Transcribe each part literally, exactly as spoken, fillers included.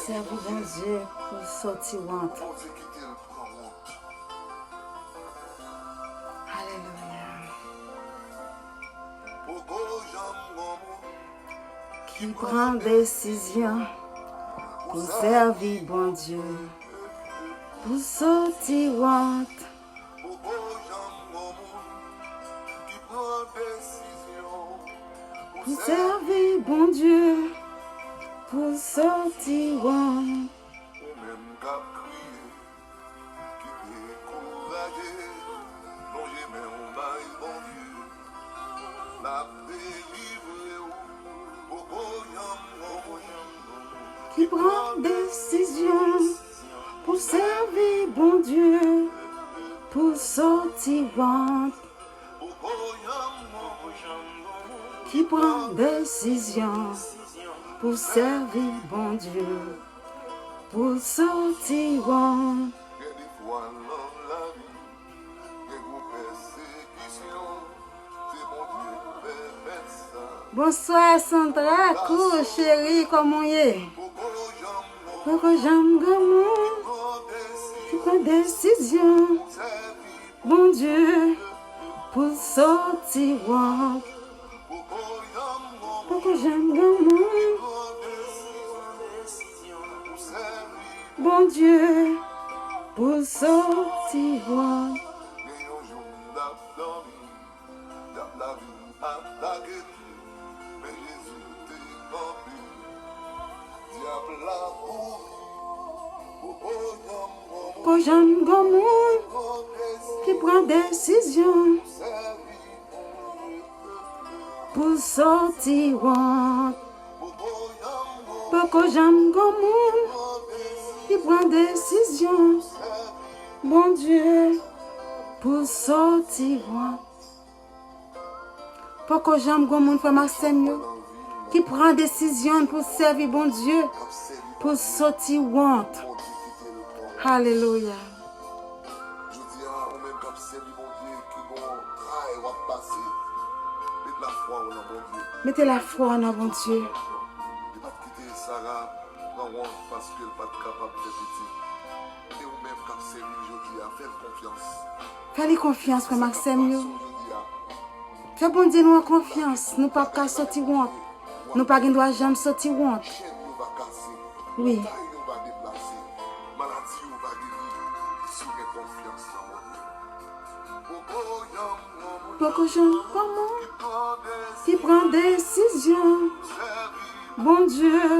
Sèvi Bondye pou sòti wont. Bondye kite l pran wont. Alelouya. Poko janm gen moun ki pran desizyon pou sèvi Bondye, pou sòti wont. Poko janm gen moun ki pran desizyon pou sèvi Bondye, pou sòti wont. Ou menm k ap kriye, ki dekouraje, lonje men w bay Bondye. L ap delivre w. Poko janm gen moun ki pran desizyon pou sèvi Bondye, pou sòti wont. Ki pran desizyon pou sèvi Bondye, pou sòti wont. Gen de fwa nan lavi, gen gwo pèsekisyon, se Bondye k pèmèt sa. Bonswa, Sandra, kou cheri, kòman w ye? Poko janm gen moun ki pran desizyon, Bondye, pou sòti wont. Poko janm gen moun, Bondye, pou sòti wont. Gen yon jou m t ap dòmi, dyab lavi m atake m, men Jezi te kanpe. Dyab la kouri. Poko janm gen moun ki pran desizyon pou sòti wont. Poko janm gen moun ki pran desizyon, Bondye, pou sòti wont. Poko janm gen moun, frè m ak sè m yo, ki pran desizyon pou sèvi Bondye, pou sòti wont. Alelouya. Jodi a, ou menm k ap sèvi Bondye, ki gon tray w ap pase, met lafwa w nan Bondye. Mete lafwa w nan Bondye. Li p ap kite Sara pran wont paske l pa t kapab fè pitit. E ou menm k ap sèvi l jodi a, fè l konfyans. Fè li konfyans, frè m ak sè m yo. Fè Bondye nou an konfyans. Nou p ap ka sòti wont. Nou pa gen dwa janm sòti wont. Wi. Poko janm gen moun ki pran desizyon, Bondye,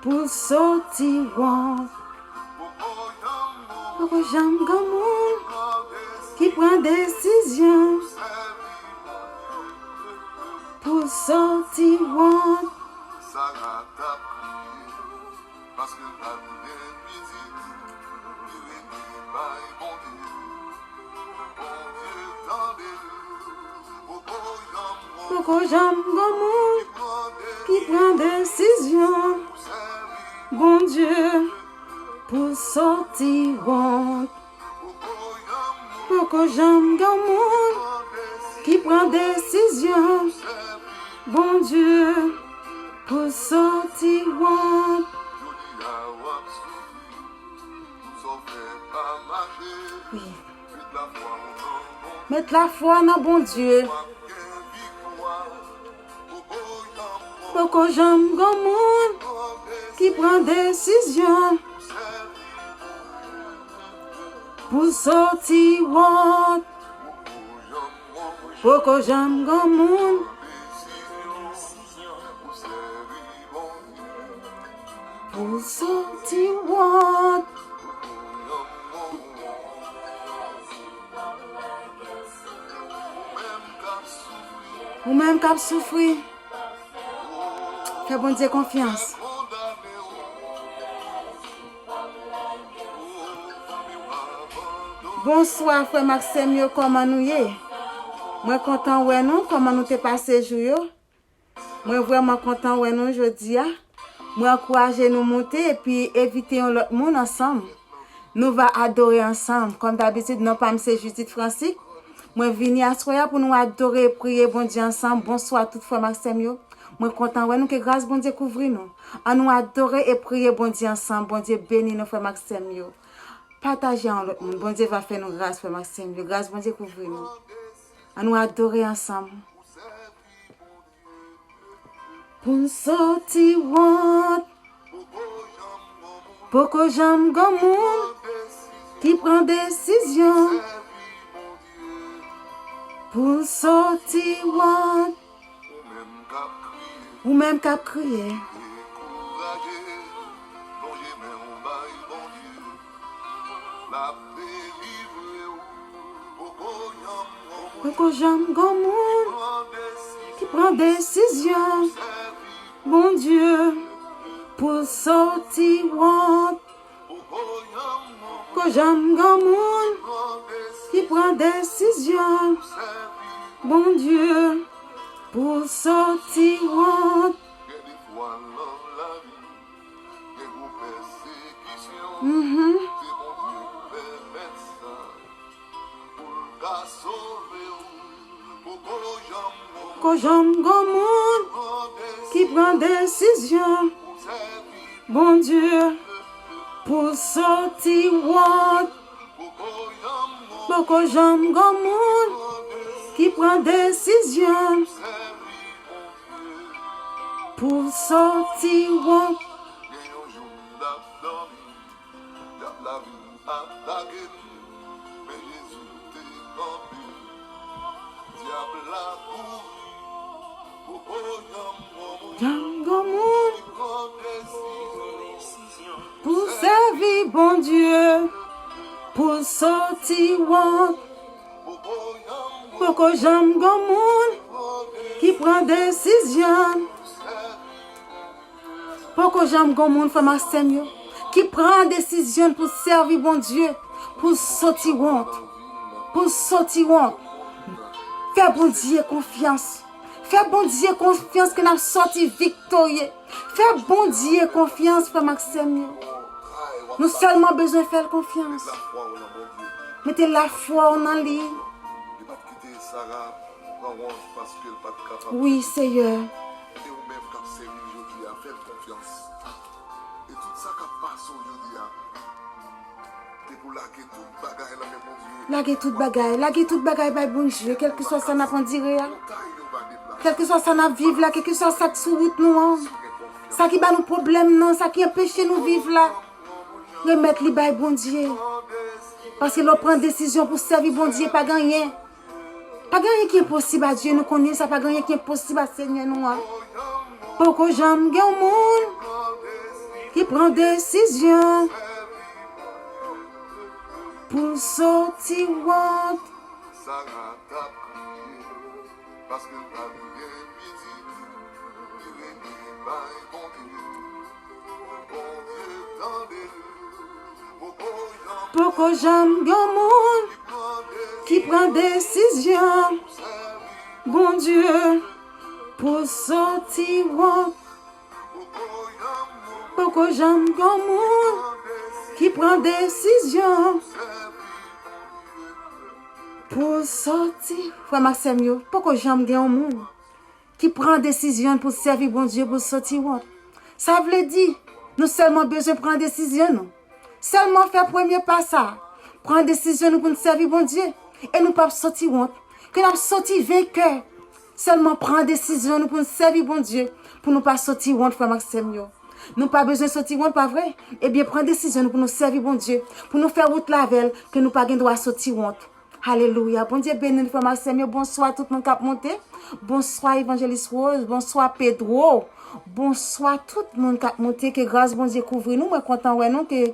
pou sòti wont. Poko janm gen moun ki pran desizyon pou sòti wont. Sara t ap kriye paske l pa t gen pitit, li rele bay Bondye. Bondye tande l. Poko janm gen moun ki pran desizyon, Bondye, pou sòti wont. Poko janm gen moun ki pran desizyon, Bondye, pou sòti wont. Wi. Met lafwa nan Bondye. Poko janm gen moun ki pran desizyon pou sòti wont. Poko janm gen moun pou sòti wont. Ou menm k ap soufri, fè Bondye konfyans. Bonswa, frè m ak sè m yo, kòman nou ye? Mwen kontan wè nou, kòman nou te pase jou yo? Mwen vrèman kontan wè nou jodi a. Mwen ankouraje nou moute epi envite yon lòt moun ansanm. Nou va adore ansanm. Kòm dabitid, non pa m se Judith Francis. Mwen vini aswè a pou nou adore e priye Bondye ansanm. Bonswa tout frè m ak sè m yo. Mwen kontan wè nou, ke gras Bondye kouvri nou. An nou adore e priye Bondye ansanm. Bondye beni nou, frè m ak sè m yo. Pataje a yon lòt moun. Bondye va fè nou gras, frè m ak sè m yo. Gras Bondye kouvri nou. An nou adore ansanm. Pou n soti wont, poko janm gen moun ki pran desizyon. Pou n soti wont, ou menm k ap kriye. Poko janm gen moun ki pran desizyon, Bondye, pou l soti wont. Poko janm gen moun ki pran desizyon, Bondye, pou l soti wont. Mhm. Poko janm gen moun ki pran desizyon, Bondye, pou l soti wont. Poko janm gen moun ki pran desizyon pou l soti wont. Janm gen moun pou sèvi Bondye, pou l soti wont. Poko janm gen moun ki pran desizyon. Poko janm gen moun, frè m ak sè m yo, ki pran desizyon pou sèvi Bondye, pou soti wont, pou soti wont. Fè Bondye konfyans. Fè Bondye konfyans ke n ap sòti viktorye. Fè Bondye konfyans, frè m ak sè m yo. Nou sèlman bezwen fè l konfyans. Mete lafwa w nan li. Wi, Seyè. Lage tout bagay, lage tout bagay bay Bondye, kèlkeswa sa n ap andire a, kèlkeswa sa n ap viv la, kèlkeswa sa k sou wout nou an, sa ki ba nou pwoblèm nan, sa ki anpeche nou viv la, remèt li bay Bondye. Paske lè w pran desizyon pou sèvi Bondye, pa gen anyen. Pa gen anyen ki enposib a Dye, nou konnen sa, pa gen anyen ki enposib a Senyè nou an. Poko janm gen yon moun ki pran desizyon pou l soti wont. Sara t ap kriye, paske l pa t gen pitit, li rele bay Bondye. Bondye tande l. Poko janm gen moun ki pran desizyon, Bondye, pou soti wont. Poko janm gen moun ki pran desizyon pou soti. Frè m ak sè m yo, poko janm gen yon moun ki pran desizyon pou sèvi Bondye, pou soti wont. Sa vle di, nou sèlman bezwen pran desizyon nou. Sèlman fè premye pa sa a. Pran desizyon nou pou n sèvi Bondye. E nou p ap soti wont. Ke n ap soti venkè. Sèlman pran desizyon nou pou n sèvi Bondye. Pou nou pa soti wont, frè m ak sè m yo. Nou pa bezwen soti wont, pa vre? Ebyen, pran desizyon nou pou nou sèvi Bondye. Pou nou fè wout la avè l, ke nou pa gen dwa soti wont. Alelouya. Bondye beni n, frè m ak sè m yo. Bonswa tout moun k ap monte. Bonswa Evanjelis Rose. Bonswa Pedro. Bonswa tout moun k ap monte. Ke gras Bondye kouvri nou. Mwen kontan wè nou, ke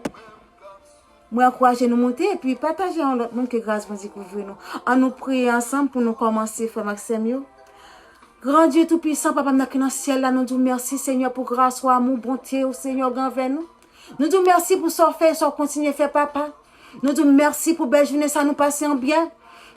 mwen ankouraje nou monte. Epi pataje a yon lòt moun, ke gras Bondye kouvri nou. An nou priye ansanm pou nou kòmanse, frè m ak sè m yo. Gran Dye Toupisan, Papa m nan ki nan syèl la, nou di w mèsi, Senyè, pou gras ou, amou, bonte ou, Senyè, ou gen anvè nou. Nou di w mèsi pou sa w fè e sa w kontinye fè, Papa. Nou di w mèsi pou bèl jounen sa nou pase an byen.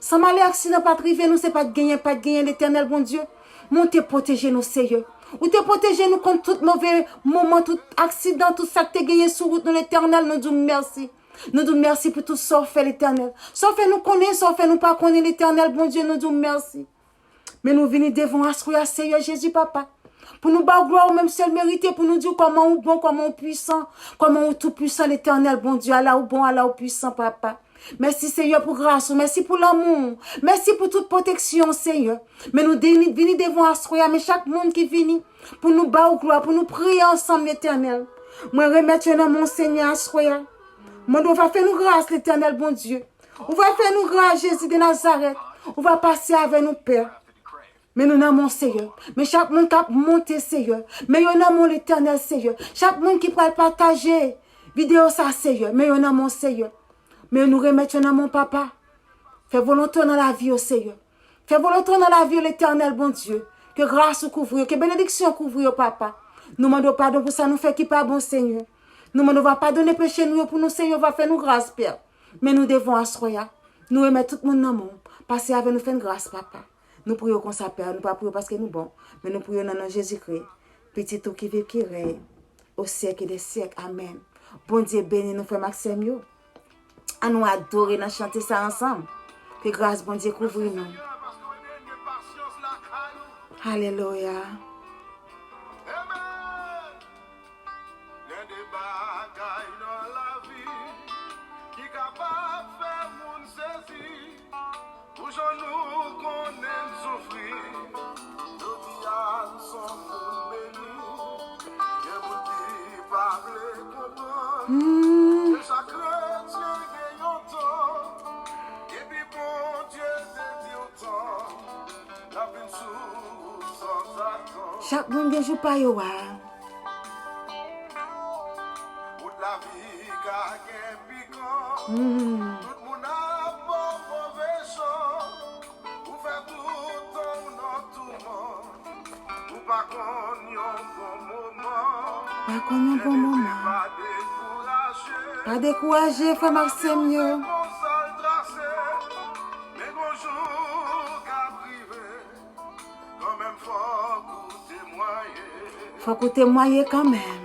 San malè aksidan pa t rive nou, se pa t genyen, pa t genyen, Letènèl Bondye. Men w te pwoteje nou, Seyè. Ou te pwoteje nou kont tout move moman, tout aksidan, tout sa k te genyen sou wout nou, Letènèl, nou di w mèsi. Nou di w mèsi pou tout sa w fè, Letènèl. Sa w fè nou konnen, sa w fè nou pa konnen, Letènèl, Bondye, nou di w mèsi. Men nou vini devan w aswè a, Seyè Jezi, Papa. Pou nou ba w glwa ou menm sèl merite, pou nou di w kòman ou bon, kòman ou pwisan, kòman ou tou pwisan, Letènèl Bondye, ala ou bon, ala ou pwisan, Papa. Mèsi, Seyè, pou gras ou, mèsi pou lanmou ou, mèsi pou tout pwoteksyon, Seyè. Men nou vini, vini devan aswè a, men chak moun ki vini, pou nou ba w glwa, pou nou priye ansanm, Letènèl. Mwen remèt yo nan men w, Senyè, aswè a. Mwen, ou va fè nou gras, Letènèl Bondye. Ou va fè nou gras, Jezi de Nazarèt. Ou va pase avè nou, Pè. Men nou nan men w, Seyè. Men chak moun k ap monte, Seyè. Men yo nan men w, Letènèl, Seyè. Chak moun ki pral pataje videyo sa, Seyè. Men yo nan men w, Seyè. Men nou remèt yo nan men w, Papa. Fè volonte w nan lavi yo, Seyè. Fè volonte w nan lavi yo, Letènèl Bondye. Ke gras ou kouvri yo, ke benediksyon kouvri yo, Papa. Nou mande w padon pou sa nou fè ki pa bon, Seyè. Nou mande w va padone peche nou yo pou nou, Seyè, w va fè nou gras, Pè. Men nou devan w aswè a. Nou remèt tout moun nan men w. Pase avè nou, fè n gras, Papa. Nou priye w konsa, Pè. Nou pa priye w paske nou bon, men nou priye w nan non Jezikri, Pitit ou ki viv, ki rèy o syèk de syèk. Amèn. Bondye beni nou, frè m ak sè m yo. An nou adore nan chante sa ansanm. Ke gras Bondye kouvri nou. Alelouya. Gen de bagay nan lavi ki kapab fè moun sezi. Pou jan nou konnen n soufri, jodi a n son moun beni. Gen moun ki pa vle konprann ke chak kretyen gen yon tan, epi Bondye te di w tan, l ap vin sou ou sanzatann. Chak moun gen jou pa yo a. Wout lavi ka gen pikan. Tout moun ap ba w move jan. Ou fè tout tan w nan touman. Ou pa konn yon bon moman. Pa konn yon bon moman. Pa dekouraje. Pa dekouraje, frè m ak sè m yo. Fè konsa l trase. Men gon jou k ap rive. Kanmenm, fòk ou temwaye. Fòk ou temwaye kanmenm.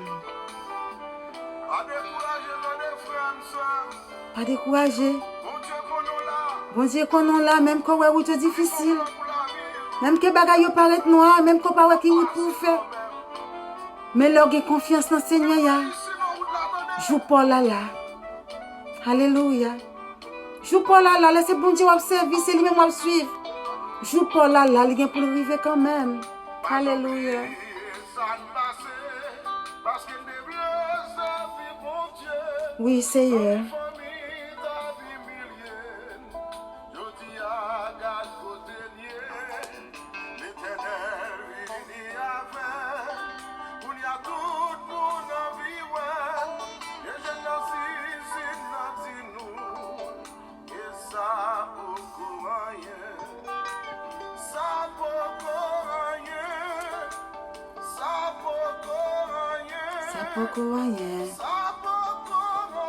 Pa dekouraje, tande, frè m, sè m. Pa dekouraje. Bondye konnen w la. Bondye konnen w la, menm ke w wè wout yo difisil. Menm ke bagay yo parèt nwa, menm ke w pa wè ki wout pou w fè. Men lè w gen konfyans nan Senyè a, jou pa w la la. Alelouya. Jou pa w la la, lè se Bondye w ap sèvi, se li menm w ap swiv. Jou pa w la la, li gen pou l rive kanmenm. Alelouya. Wi, Seyè. Letènèl vini avè m. Kounye a tout moun anvi wè m. Vye jèn nan Zizi nan di nou, e sa poko anyen. Sa poko anyen. Sa poko anyen. Sa poko anyen. Sa poko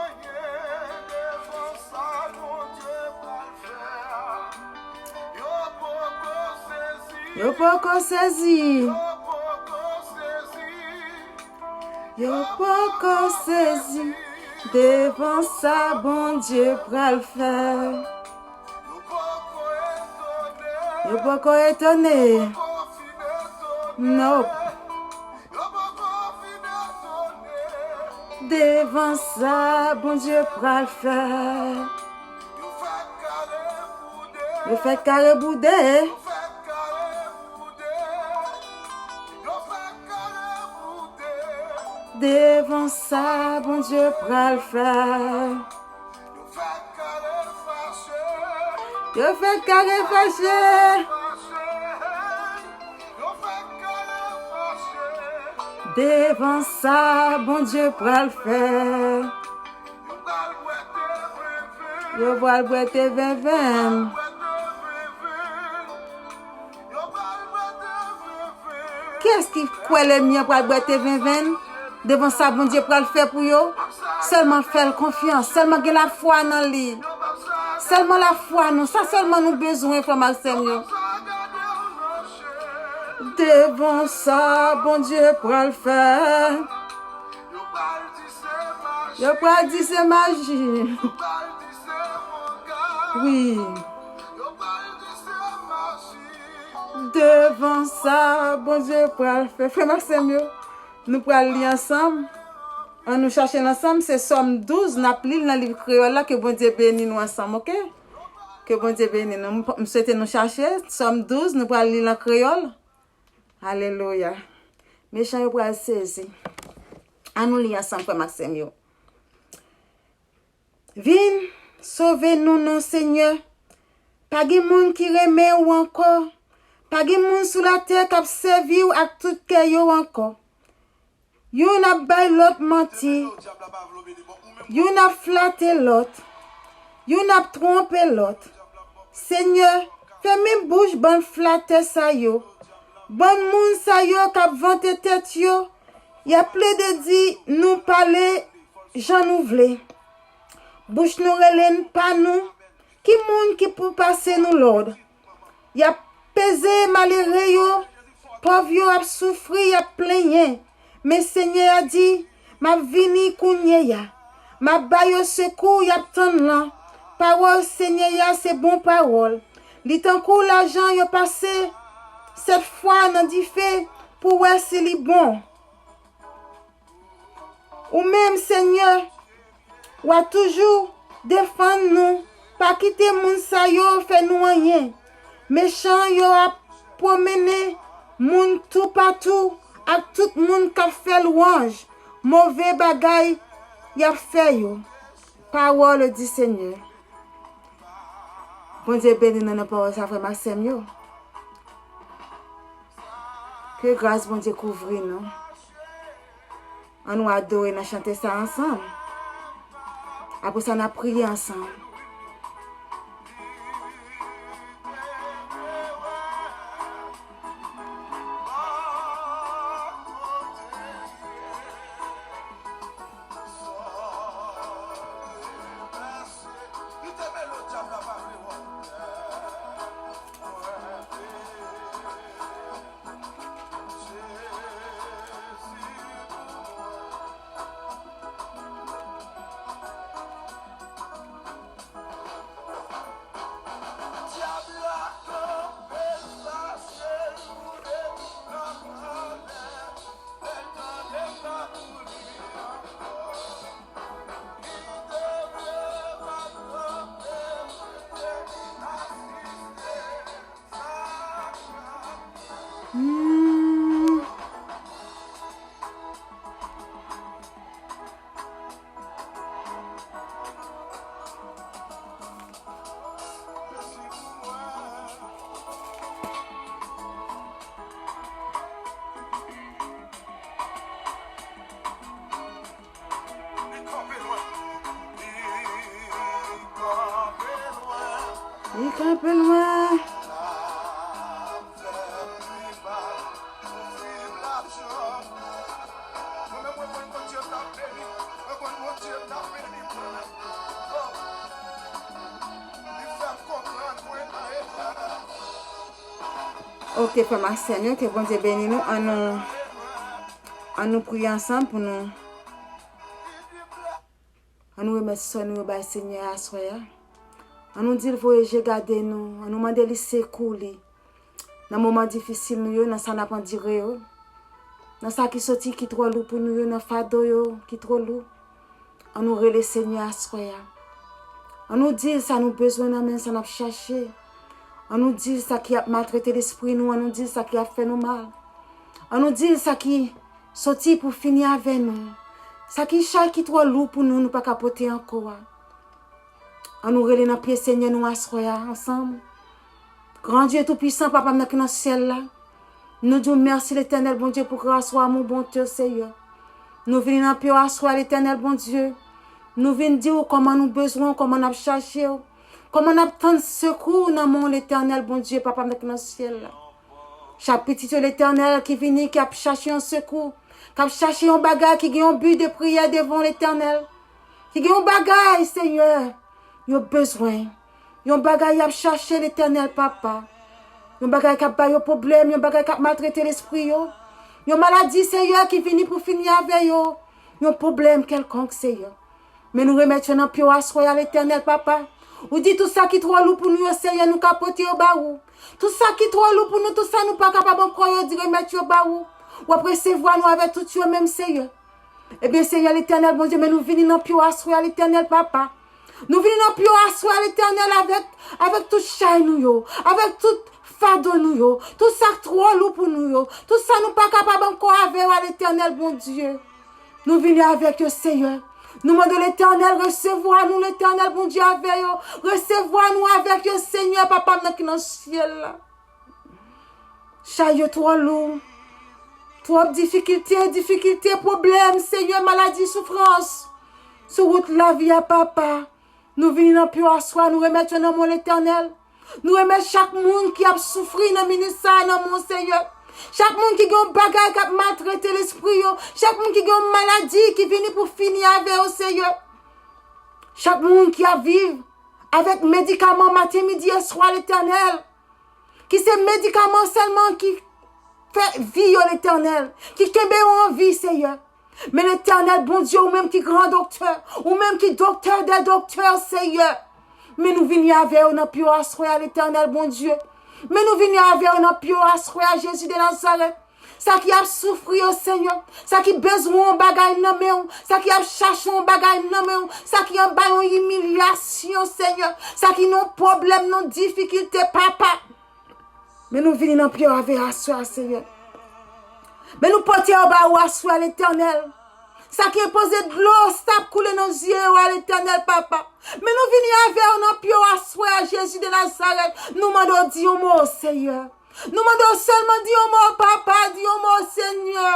anyen devan sa Bondye pral fè a. Yo poko sezi. Yo poko sezi. Yo poko sezi. Yo poko sezi devan sa Bondye pral fè. Yo poko etone. Yo poko etone. Yo poko fin etone. Nope. Yo poko fin etone. Devan sa Bondye pral fè. Yo fè kare boude. Yo fè kare boude. Yo fè kare boude. Yo fè kare boude. Devan sa Bondye pral fè. Yo fè kare fache. Yo fè kare fache. Yo fè kare fache. Devan sa Bondye pral fè. Yo pral bwè te venven. Yo pral bwè te venven. Kiyès ki kwè lènmi an pral bwè te venven devan sa Bondye pral fè pou yo? Sèlman fè l konfyans, sèlman gen lafwa nan li. Sèlman lafwa nou, sa sèlman nou bezwen, frè m ak sè m yo. Devan sa Bondye pral fè. Yo pral di se maji. Wi. De Van sa, Bondye pral fè. Frè m ak sè m yo, nou pral li ansanm. An nou chache l ansanm. Se Sòm douz, n ap li l nan liv kreyòl la. Ke Bondye beni nou ansanm, oke? Ke Bondye beni nou. M, m swete nou chache Sòm douz, nou pral li l an kreyòl. Alelouya. Mechan yo pral sezi. An nou li ansanm, frè m ak sè m yo. Vin, sove nou non, Senyè. Pa gen moun ki renmen w ankò. Pa gen moun sou latè k ap sèvi w ak tout kè yo ankò. Youn ap bay lòt manti. Youn ap flate lòt. Youn ap twonpe lòt. Senyè, fèmen bouch bann flatè sa yo. Bann moun sa yo k ap vante tèt yo, y ap plede di nou pale jan nou vle. Bouch nou rele n pa nou. Ki moun ki pou pase nou lòd? Y ap peze malere yo, pòv yo ap soufri, y ap plenyen. Men Senyè a di, m ap vini kounye a. M ap ba yo sekou, y ap tann lan. Pawòl Senyè a se bon pawòl. Li tankou lajan yo pase sèt fwa nan dife pou wè si li bon. Ou menm, Senyè, w a toujou defann nou. Pa kite moun sa yo fè nou anyen. Mechan yo ap pwomennen moun toupatou ak tout moun k ap fè lwanj move bagay y ap fè yo. Parole du Seigneur. Bondye beni nou nan pawòl sa, frè m ak sè m yo. Ke gras Bondye kouvri nou. An nou adore nan chante sa ansanm. Apre sa, n a priye ansanm. Li kanpe lwen. Ok, frè m ak sè m yo, ke Bondye beni nou. An nou, an nou priye ansanm pou nou. An nou remèt sò nou yo bay Senyè a aswè a. An nou di l voye je gade nou. An nou mande li sekou li. Nan moman difisil nou yo, nan sa n ap andire yo. Nan sa ki soti ki twò lou pou nou yo, nan fado yo ki twò lou. An nou rele Senyè a aswè a. An nou di l sa nou bezwen nan men l, sa n ap chache. An nou di l sa ki ap maltrete lespri nou, an nou di l sa ki ap fè nou mal. An nou di l sa ki soti pou fini avè nou. Sa ki chay ki twò lou pou nou, nou pa ka pote ankò a. An nou rele nan pye Senyè nou aswè a ansanm. Gran Dye Toupisan, Papa m nan ki nan syèl la, nou di w mèsi, Letènèl Bondye, pou gras ou, amou, bonte w, Senyè. Nou vini nan pye w aswè a, Letènèl Bondye. Nou vin di w kòman nou bezwen w, kòman n ap chache w, kòman n ap tann sekou nan men w, Letènèl Bondye, Papa m nan ki nan syèl la. Chak pitit yo, Letènèl, ki vini, ki ap chache yon sekou, k ap chache yon bagay, ki gen yon bi de priyè devan w, Letènèl, ki gen yon bagay, Senyè, yo bezwen. Yon bagay y ap chache, Letènèl Papa. Yon bagay k ap ba yo pwoblèm, yon bagay k ap maltrete lespri yo. Yon maladi, Senyè, ki vini pou fini avè yo. Yon pwoblèm kèlkonk, Senyè. Men nou remèt yo nan pye w aswè a, Letènèl Papa. Ou di tout sa ki twò lou pou nou yo, Senyè, nou ka pote yo ba ou. Tout sa ki twò lou pou nou, tout sa nou pa kapab ankò yo, di remèt yo ba ou. W ap resevwa nou avèk tout yo menm, Senyè. Ebyen, Senyè Letènèl, Bondye, men nou vini nan pye w aswè a, Letènèl, Papa. Nou vini nan pye w aswè a, Letènèl, avèk, avèk tout chay nou yo, avèk tout fado nou yo, tout sa k twò lou pou nou yo, tout sa nou pa kapab ankò avè yo a, Letènèl, Bondye. Nou vini avèk yo, Senyè. Nou mande w, Letènèl, resevwa nou, Letènèl, Bondye, avè yo. Resevwa nou avèk yo, Senyè, Papa m nan ki nan syèl la. Chay yo twò lou. Twòp difikilte, difikilte, pwoblèm, Senyè, maladi, soufrans. Sou wout lavi a, Papa. Nou vini nan pye w aswè a, nou remèt yo nan men w, Letènèl. Nou remèt chak moun ki ap soufri nan minit sa a nan men w, Senyè. Chak moun ki gen yon bagay k ap maltrete lespri yo. Chak moun ki gen yon maladi ki vini pou fini avè yo, Senyè. Chak moun ki ap viv avèk medikaman maten, midi e swa, Letènèl. Ki se medikaman sèlman ki fè vi yo, Letènèl. Ki kenbe yo an vi, Senyè. Men Letènèl Bondye, ou menm ki gran doktè, ou menm ki doktè dè doktè, Senyè. Men nou vini avè yo nan pye w aswè a, Letènèl Bondye. Men nou vini avè yo nan pye w aswè a, Jezi de Nazarèt. Sa ki ap soufri yo, Senyè. Sa ki bezwen yon bagay nan men w. Sa ki ap chache yon bagay nan men w. Sa ki anba yon imilyasyon, Senyè. Sa ki nan pwoblèm, nan difikilte, Papa. Men nou vini nan pye w avè aswè a, Senyè. Men nou pote yo ba ou aswè a, Letènèl. Sa ki enpoze dlo, sa ap koule nan zye yo a, Letènèl, Papa. Men nou vini avè yo nan pye w aswè a, Jezi de Nazarèt. Nou mande w di yon mo, Senyè. Nou mande w sèlman di yon mo, Papa, di yon mo, Senyè.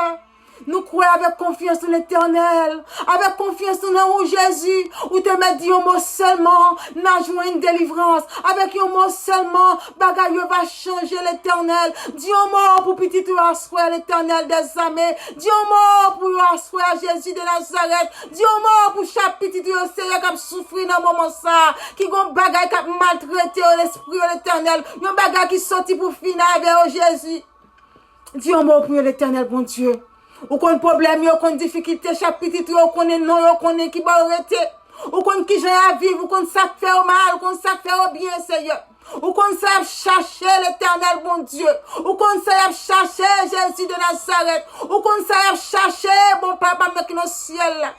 Nou kwè avèk konfyans nou, Letènèl, avèk konfyans nou nan ou, Jezi, ou te mèt di yon mo sèlman, n a jwenn delivrans. Avèk yon mo sèlman, bagay yo va chanje, Letènèl. Di yon mo pou pitit ou aswè, Letènèl dèzame. Di yon mo pou yo aswè, Jezi de Nazarèt. Di yon mo pou chak pitit ou yo, Senyè, k ap soufri nan moman sa a, ki gon bagay k ap maltrete yo, lespri yo, Letènèl. Yon bagay ki soti pou fini avè yo, Jezi. Di yon mo pou yo, Letènèl Bondye. Ou konn pwoblèm yo, ou konn difikilte chak pitit yo, ou konnen non yo, ou konnen ki bò yo rete. Ou konn kijan y ap viv, ou konn sa k fè yo mal, ou konn sa k fè yo byen, Senyè. Ou konn sa y ap chache, Letènèl Bondye. Ou konn sa y ap chache, Jezi de Nazarèt. Ou konn sa y ap chache, bon Papa m nan ki nan syèl la.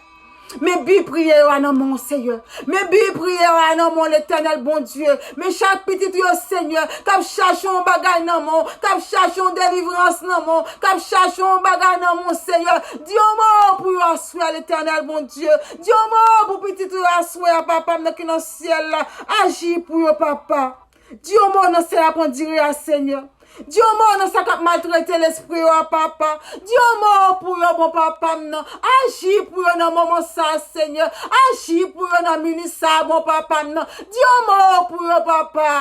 Men bi priyè yo a nan men w, Senyè. Men bi priyè yo a nan men w, Letènèl Bondye. Men chak pitit ou yo, Senyè, k ap chache yon bagay nan men w, k ap chache yon delivrans nan men w, k ap chache yon bagay nan men w, Senyè. Di yon mo pou yo aswè a, Letènèl Bondye. Di yon mo pou pitit ou yo aswè a, Papa m nan ki nan syèl la. Aji pou yo, Papa. Di yon mo nan sa y ap andire a, Senyè. Di yon mo nan sa k ap maltrete lespri yo a, Papa. Di yon mo pou yo, bon Papa m nan. Aji pou yo nan moman sa a, Senyè. Aji pou yo nan minit sa a, bon Papa m nan. Di yon mo pou yo, Papa.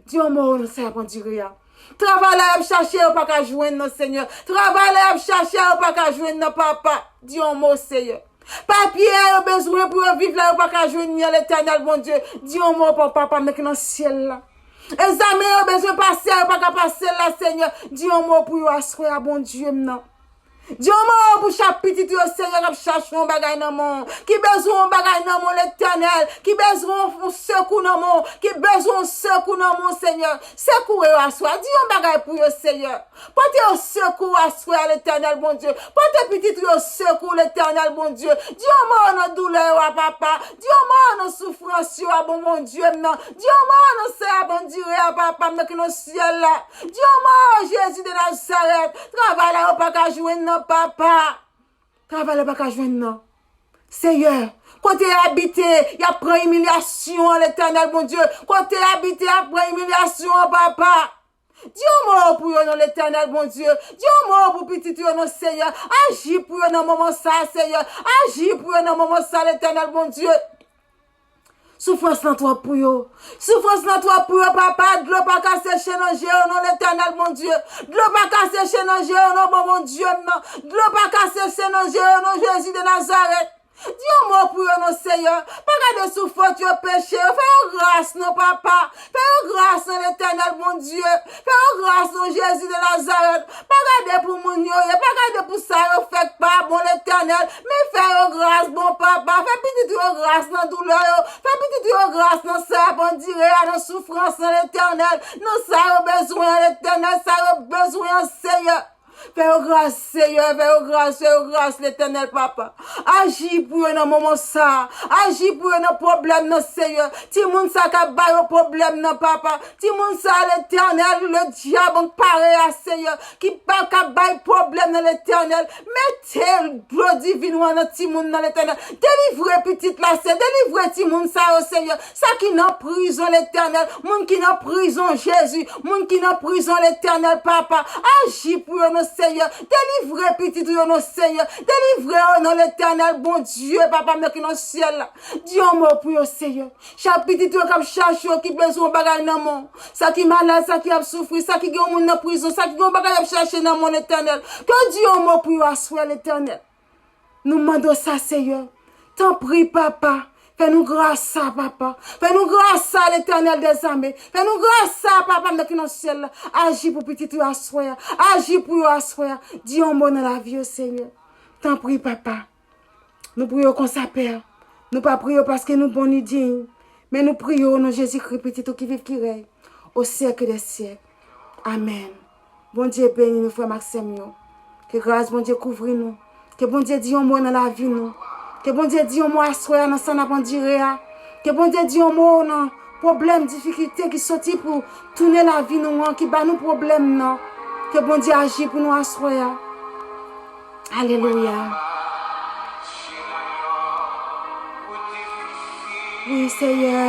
Di yon mo nan sa y ap andire a. Travay la y ap chache, yo pa ka jwenn nan, Senyè. Travay la y ap chache, yo pa ka jwenn nan, Papa. Di yon mo, Senyè. Papye a yo bezwen pou yo viv la, yo pa ka jwenn li an, Letènèl Bondye. Di yon mo pou Papa m nan ki nan syèl la. Egzamen yo bezwen pase a, yo pa ka pase l la, Senyè. Di yon mo pou yo aswè a, Bondye m nan. Di yon mo pou chak pitit yo, Senyè, k ap chache yon bagay nan men w, ki bezwen yon bagay nan men w, Letènèl, ki bezwen yon sekou nan men w, ki bezwen yon sekou nan men w, Senyè. Sekoure yo aswè a. Di yon bagay pou yo, Senyè. Pote yo sekou aswè a, Letènèl Bondye. Pote pitit ou yo sekou, Letènèl Bondye. Di yon mo nan doulè yo a, Papa. Di yon mo nan soufrans yo a, bon Bondye m nan. Di yon mo nan sa y ap andire a, Papa m nan ki nan syèl la. Di yon mo, Jezi de Nazarèt. Travay la yo pa ka jwenn nan, Papa. Travay la yo pa ka jwenn nan. Senyè, kote y abite, y ap pran imilyasyon an, Letènèl Bondye. Kote y abite, y ap pran imilyasyon an, Papa. Di yon mo pou yo non, Letènèl Bondye. Di yon mo pou pitit yo non, Senyè. Aji pou yo nan moman sa a, Senyè. Aji pou yo nan moman sa a, Letènèl Bondye. Soufrans lan twòp pou yo. Soufrans lan twòp pou yo, Papa. Dlo pa ka seche nan je yo non, Letènèl Bondye. Dlo pa ka seche nan je yo non, bon Bondye m nan. Dlo pa ka seche nan je yo non, Jezi de Nazarèt. Di yon mo pou yo non, Seyè. Pa gade soufrans yo, peche yo. Fè yo gras non, Papa. Fè yo gras non, Letènèl Bondye. Fè yo gras non, Jezi de Nazarèt. Pa gade pou moun yo ye. Pa gade pou sa yo fè k pa bon, Letènèl. Men fè yo gras, bon Papa. Fè pitit yo gras nan doulè yo. Fè pitit yo gras nan sa y ap andire a, nan soufrans nan, Letènèl. Nan sa yo bezwen an, Letènèl. Sa yo bezwen an, Seyè. Fè yo gras, Seyè, fè yo gras, fè yo gras, Letènèl Papa. Aji pou yo nan moman sa a. Aji pou yo nan pwoblèm nan, Seyè. Timoun sa k ap ba yo pwoblèm nan, Papa. Timoun sa, Letènèl, ledyab ank pare a, Seyè, ki pa ka bay pwoblèm nan, Letènèl. Mete dlo divin ou an nan timoun nan, Letènèl. Delivre pitit la, Seyè. Delivre timoun sa yo, Seyè. Sa ki nan prizon, Letènèl. Moun ki nan prizon, Jezi. Moun ki nan prizon, Letènèl, Papa. Aji pou yo non, Seyè. Delivre pitit ou yo non, Seyè. Delivre yo non, Letènèl, Bondye, Papa m nan ki nan syèl la. Di yon mo pou yo, Seyè. Chak pitit yo k ap chache yo, ki bezwen yon bagay nan men w. Sa ki malad, sa ki ap soufri, sa ki gen yon moun nan prizon, sa ki gen yon bagay y ap chache nan men w, Letènèl. Ke w di yon mo pou yo aswè, Letènèl. Nou mande w sa, Seyè. Tanpri, Papa. Fè nou gras sa, Papa. Fè nou gras sa, Letènèl dèzame. Fè nou gras sa, Papa m nan ki nan syèl la. Aji pou pitit yo aswè a. Aji pou yo aswè a. Di yon mo nan lavi yo, Seyè. Tanpri, Papa. Nou priye w konsa, Pè. Nou pa priye w paske nou bon ni diy, men nou priye w o non Jezikri, Pitit ou ki viv, ki rèy o syèk dè syèk. Amèn. Bondye beni nou, frè m ak sè m yo. Ke gras Bondye kouvri nou. Ke Bondye di yon mo nan lavi nou. Ke Bondye di yon mo aswè a nan sa n ap andire a. Ke Bondye di yon mo nan pwoblèm, difikilte ki soti pou tounen lavi nou an, ki ba nou pwoblèm nan. Ke Bondye aji pou nou aswè a. Alelouya. Wi, Seyè.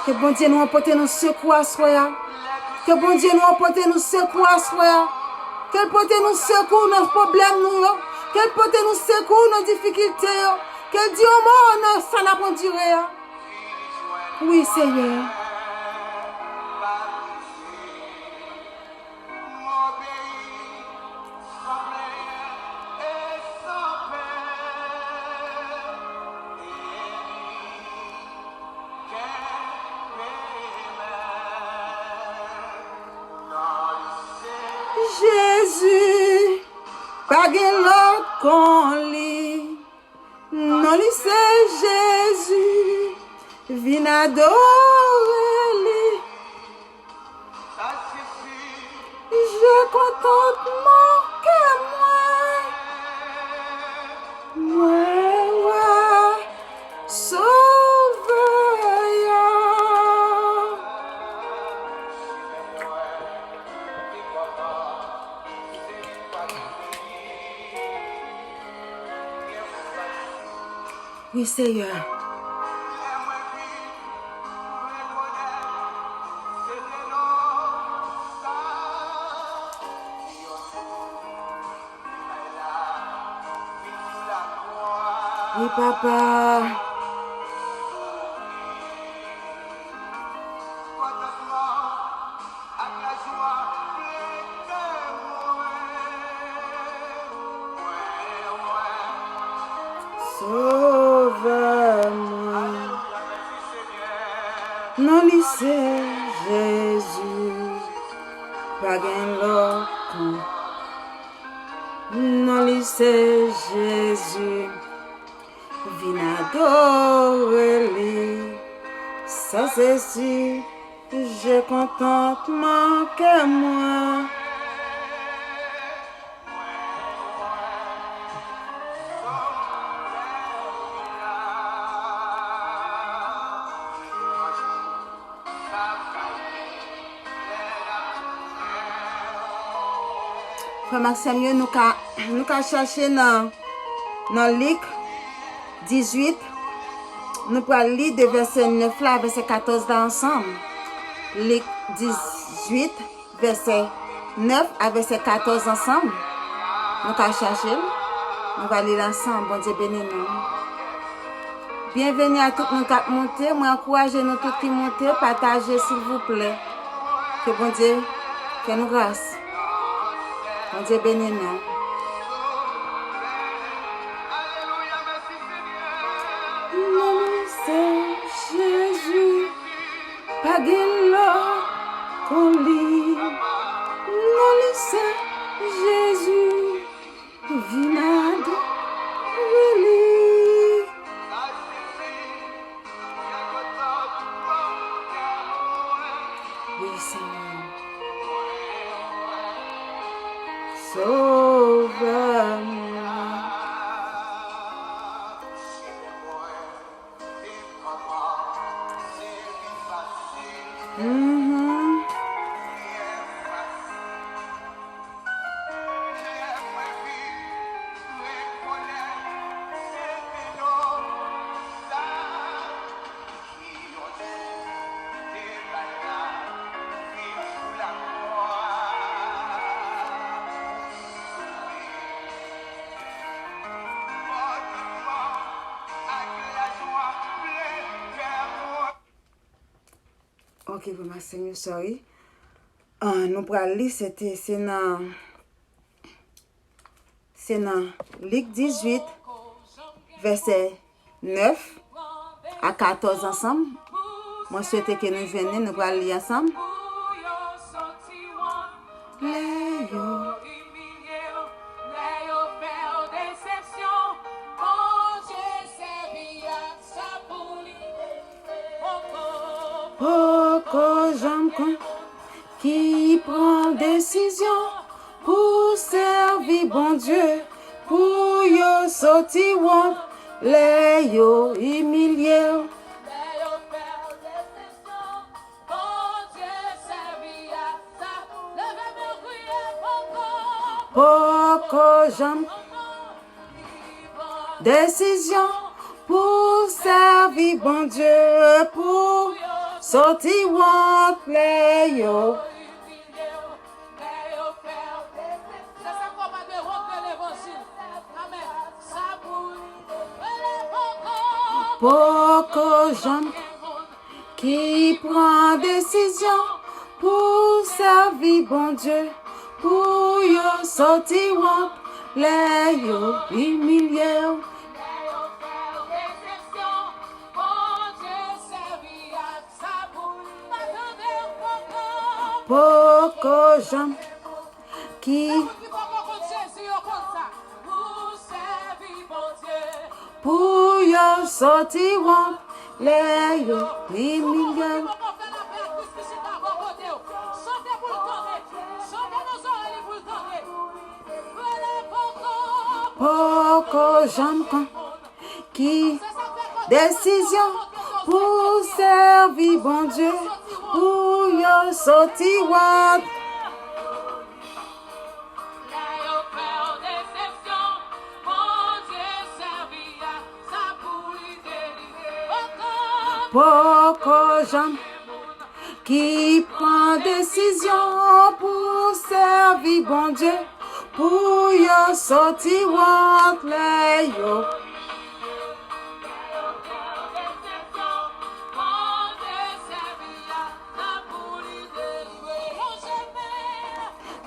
Ke Bondye nou an pote nou sekou aswè a. Ke Bondye nou an pote nou sekou aswè a. Ke l pote nou sekou nan pwoblèm nou yo. Ke l pote nou sekou nan difikilte yo. Ke l di yon mo nan sa n ap andire a. Wi, Seyè. Jezi, pa gen lòt kon li. Non li se Jezi, vin adore li. Je kontantman kè mwen, mwen wè Sovè a. Wi, Seyè. Wi, Papa. Sovè mwen. Non li se Jezi. Pa gen lòt kon. Non li se Jezi. Vin adore li. Sa se si. Je kontantman kè mwen. Frè m ak sè m yo, nou ka, nou ka chache nan, nan Lik dizuit. Nou pral li de vèsè nèf la a vèsè katòz la ansanm. Lik dizuit, vèsè nèf a vèsè katòz ansanm. Nou ka chache l. Nou va li l ansanm. Bondye beni nou. Byenveni a tout moun k ap monte. Mwen ankouraje nou tout ki monte, pataje, silvouplè. Ke Bondye fè nou gras. Bondye beni nou. Sovè mwen. Mhm. Ok, frè m ak sè m yo, sorry. Ah, nou pral li, se te, se nan, se nan Lik dizuit, vèsè nèf a katòz ansanm. Mwen swete ke nou jwenn li, nou pral li ansanm. Lè yo imilye w, lè yo fè w desepsyon, Bondye sèvi ak sa pou li. Poko, poko janm konn ki pran desizyon pou sèvi Bondye, pou yo soti wont lè yo imilye w. Poko janm desizyon pou sèvi Bondye, pou soti wont lè yo. Poko janm ki pran desizyon pou sèvi Bondye, pou yo soti wont lè yo imilye w. Poko janm ki pou yo soti wont lè yo imilye w. Poko janm konn ki desizyon pou sèvi Bondye, pou yo soti wont. Poko janm ki pran desizyon pou sèvi Bondye, pou yo soti wont lè yo.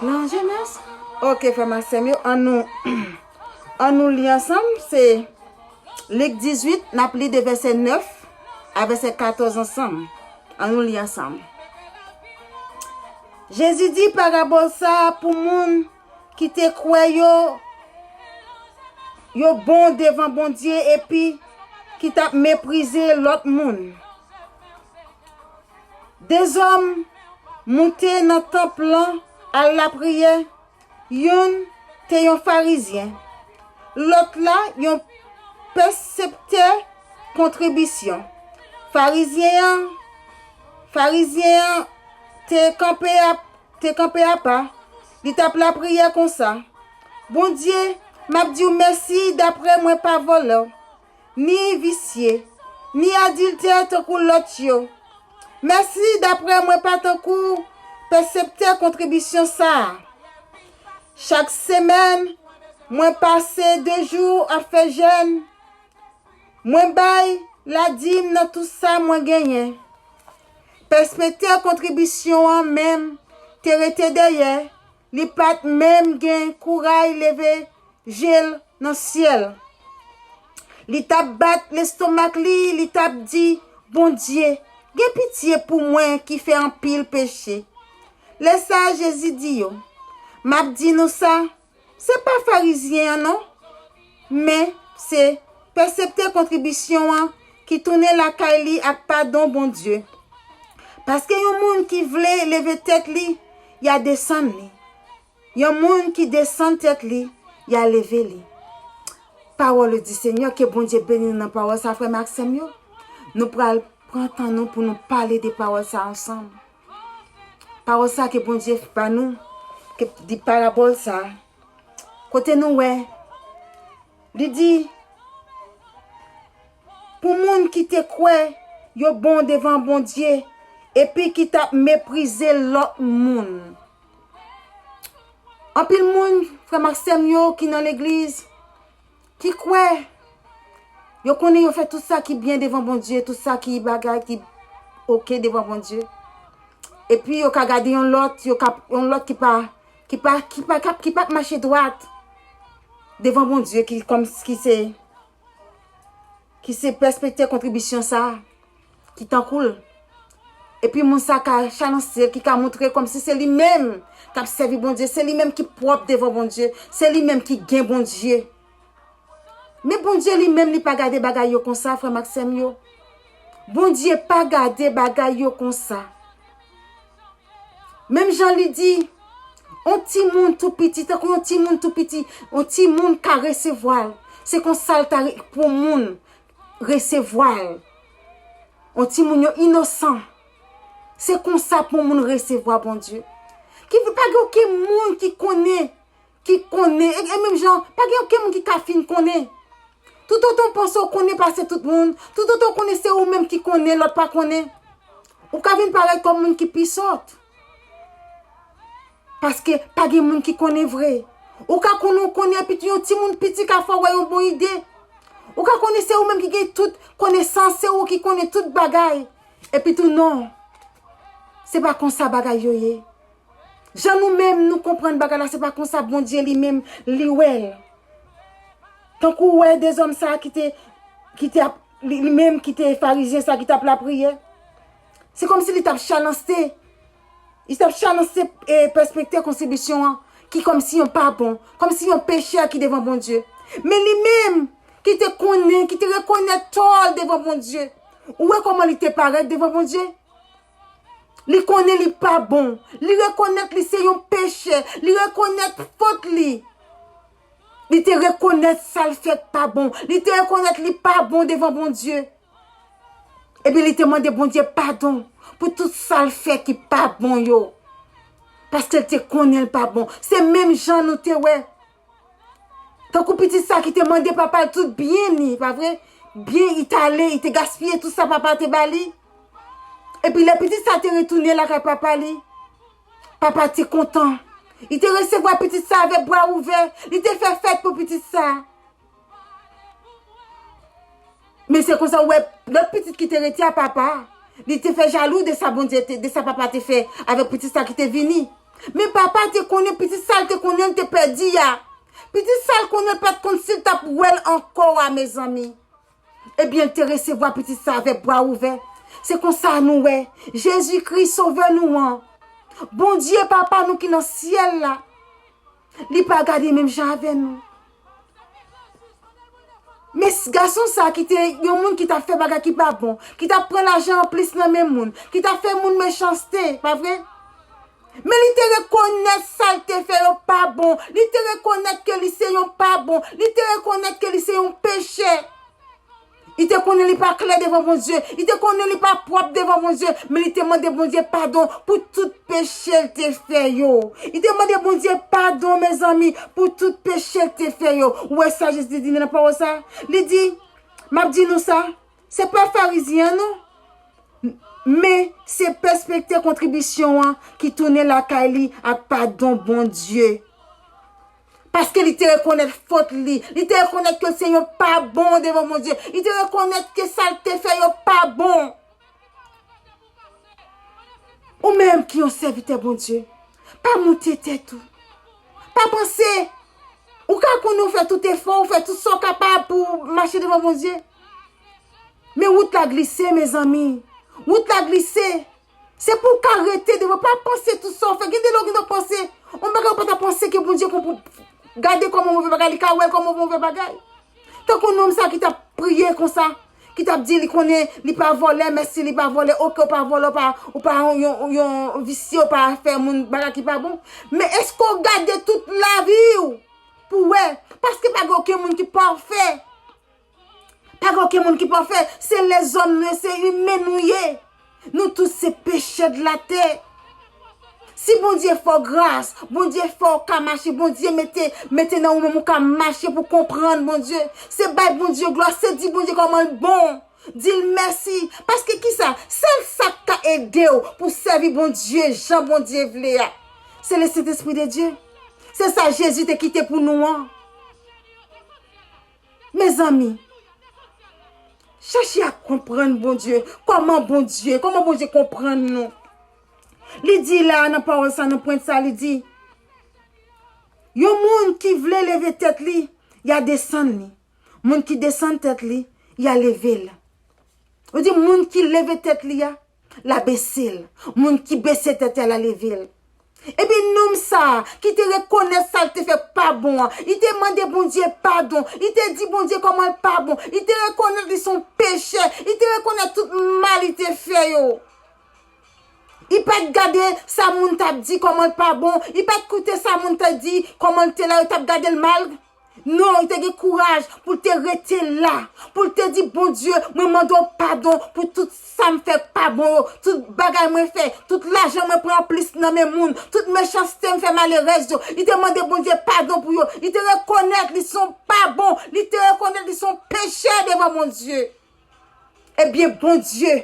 Lan jenès. Ok, frè m ak sè m yo, ann nou, ann nou li ansanm. Se Lik dizuit, n ap li de vèsè nèf a vèsè katòz ansanm. Ann nou li ansanm. Jezi di parabòl sa a pou moun ki te kwè yo, yo bon devan Bondye epi ki t ap meprize lòt moun. De zòm moute nan tanp lan al lapriyè. Youn te yon Farizyen, lòt la yon pèseptè kontribisyon. Farizyen an, Farizyen an te kanpe ap, te kanpe apa, li t ap lapriyè konsa: Bondye, m ap di w mèsi daprè mwen pa vòlè, ni visye, ni adiltè tankou lòt yo. Mèsi daprè mwen pa tankou pèseptè kontribisyon sa a. Chak semèn, mwen pase de jou ap fè jèn. Mwen bay ladim nan tout sa mwen genyen. Pèseptè kontribisyon an menm te rete dèyè, li pa t menm gen kouray leve je l nan syèl. Li t ap bat lestomak li, li t ap di: Bondye, gen pitye pou mwen ki fè anpil peche. Lè sa a, Jezi di yo: M ap di nou sa, se pa Farizyen an non, men se pèseptè kontribisyon an ki tounen lakay li ak padon Bondye. Paske yon moun ki vle leve tèt li, y a desann li. Yon moun ki desann tèt li, y a leve li. Pawòl di Senyè, ke Bondye beni nou nan pawòl sa, frè m ak sè m yo. Nou pral pran tan nou pou nou pale de pawòl sa ansanm. Pawòl sa ke Bondye ba nou, ke di parabòl sa. Kote nou wè, li di, pou moun ki te kwè yo bon devan Bondye, epi ki t ap meprize lòt moun. Anpil moun, frè m ak sè m yo ki nan legliz, ki kwè yo konnen yo fè tout sa ki byen devan Bondye, tout sa ki bagay ki oke devan Bondye. Epi yo ka gade yon lòt, yo ka, yon lòt ki pa, ki pa, ki pa, ki pa, ki pa mache dwat devan Bondye, ki kòm, ki se, ki se pèspektè kontribisyon sa, ki tankou l. Epi moun sa ka chalanse l, ki ka montre kòmsi se li menm k ap sèvi Bondye, se li menm ki pwòp devan Bondye, se li menm ki gen Bondye. Men Bondye li menm, li pa gade bagay yo konsa, frè m ak sè m yo. Bondye pa gade bagay yo konsa. Menm jan li di, yon timoun tou piti, tankou yon timoun tou piti, yon timoun ka resevwa l. Se konsa l ta re-, pou moun resevwa l. Yon timoun yo inosan. Se konsa pou moun resevwa Bondye. Ki pa gen okenn moun ki konnen, ki konnen, e, e menm jan, pa gen okenn moun ki ka fin konnen. Toutotan w panse w konnen pase tout moun, toutotan w konnen se ou menm ki konnen, lòt pa konnen, ou ka vin parèt kòm moun ki pi sòt. Paske pa gen moun ki konnen vre. Ou ka konnen w konnen, epi tou yon timoun piti ka fè w wè yon bon ide. Ou ka konnen se ou menm ki gen tout konesans, se ou ki konnen tout bagay. Epi tou non, se pa konsa bagay yo ye. Jan nou menm nou konprann bagay la, se pa konsa Bondye li menm li wè l. Tankou w wè dezòm sa a ki te, ki te ap, li, li menm ki te farizyen sa ki t ap lapriyè. Se kòmsi li t ap chalanse, li t ap chalanse, e, pèspektè kontribisyon an, ki kòmsi yon pa bon, kòmsi yon pechè ki devan Bondye. Men li menm, ki te konnen, ki te rekonèt tò l devan Bondye. Ou wè kòman li te parèt devan Bondye? Li konnen li pa bon. Li rekonèt li se yon pechè. Li rekonèt fot li. Li te rekonèt sa l fè k pa bon. Li te rekonèt li pa bon devan Bondye. Epi li te mande Bondye padon pou tout sa l fè ki pa bon yo. Paske l te konnen l pa bon. Se menm jan nou te wè. Tankou pitit sa ki te mande papa l tout byen li, pa vre? Byen, li t ale, li te gaspiye tout sa papa te ba li. Epi lè pitit sa te retounen lakay papa li, papa te kontan. Li te resevwa pitit sa avèk bra ouvè. Li te fè fèt pou pitit sa. Men se konsa, ou wè, lòt pitit ki te rete a papa, li te fè jalou de sa Bondye te, de sa papa te fè avèk pitit sa ki te vini. Men papa te konnen pitit sa, l te konnen l te pèdi a. Pitit sa, l konnen l pa t konn si l t ap wè l ankò a, mezanmi. Ebyen, l te resevwa pitit sa avèk bra ouvè. Se konsa nou wè, Jezikri, Sovè nou an, Bondye Papa nou ki nan syèl la, li pa gade menm jan avè nou. Men s-, gason sa ki te yon moun ki t ap fè bagay ki pa bon, ki t ap pran lajan anplis nan men moun, ki t ap fè moun mechanste, pa vre? Men li te rekonèt sa l te fè yo pa bon. Li te rekonèt ke li se yon pa bon. Li te rekonèt ke li se yon pechè. Li te konnen li pa klè devan Bondye. Li te konnen li pa pwòp devan Bondye. Men li te mande Bondye padon pou tout peche l te fè yo. Li te mande Bondye padon, mezanmi, pou tout peche l te fè yo. Ou wè sa Jezi di nan pawòl sa? Li di, m ap di nou sa, se pa farizyen an non. Men se pèspektè kontribisyon an ki tounen lakay li ak padon Bondye. Paske li te rekonèt fot li. Li te rekonèt ke se yon pa bon devan Bondye. Li te rekonèt ke sa l te fè yo pa bon. Ou menm ki yon sèvitè Bondye, pa moute tèt ou. Pa panse, ou ka konnen ou fè tout efò, ou fè tout sa w kapab pou w mache devan Bondye. Men wout la glise, mezanmi. Wout la glise. Se pou w ka rete devan, pa panse tout sa w fè. Gen de lè w gen dwa panse yon bagay ou pa ta panse ke Bondye konprann. Gade kòman move bagay, li ka wè l kòman move bagay. Tankou nonm sa ki t ap priye konsa, ki t ap di li konnen li pa vòlè, men si li pa vòlè, oke, ou pa vòlè, ou pa, ou pa yon, yon, yon visye, ou pa fè moun bagay ki pa bon. Men èske w gade tout lavi w pou wè? Paske pa gen okenn moun ki pafè. Pa gen okenn moun ki pafè. Se lèzòm nou ye, se imen nou ye. Nou tout se pechè de la tè. Si Bondye fè w gras, Bondye fè w ka mache, Bondye mete, mete nan ou menm ou ka mache pou konprann Bondye. Se bay Bondye glwa, se di Bondye kòman l bon. Di l mèsi. Paske kisa? Sèl sa k ka ede w pou sèvi Bondye jan Bondye vle a, se le Sentespri de Dye. Se sa Jezi te kite pou nou an. Mezanmi, chèche ap konprann Bondye. Kòman Bondye, kòman Bondye konprann nou? Li di la nan pawòl sa, nan pwen sa, li di, yon moun ki vle leve tèt li, y a desann li. Moun ki desann tèt li, y a leve l. Ou di moun ki leve tèt li a, l a bese l. Moun ki bese tèt li a, l a leve l. Epi nonm sa a, ki te rekonèt sa l te fè pa bon an, li te mande Bondye padon, li te di Bondye kòman l pa bon, li te rekonèt li se yon pechè, li te rekonèt tout mal li te fè yo. Li pa t gade sa moun t ap di kòman l pa bon, li pa t koute sa moun t ap di kòman l te la, yo t ap gade l mal. Non, li te gen kouraj pou l te rete la, pou l te di, Bondye, mwen mande w padon pou tout sa m fè k pa bon yo, tout bagay mwen fè, tout lajan mwen pran anplis nan men moun, tout mechanste m fè malerèz yo. Li te mande Bondye padon pou yo. Li te rekonèt li se yon pa bon. Li te rekonèt li se yon pechè devan Bondye. Ebyen, Bondye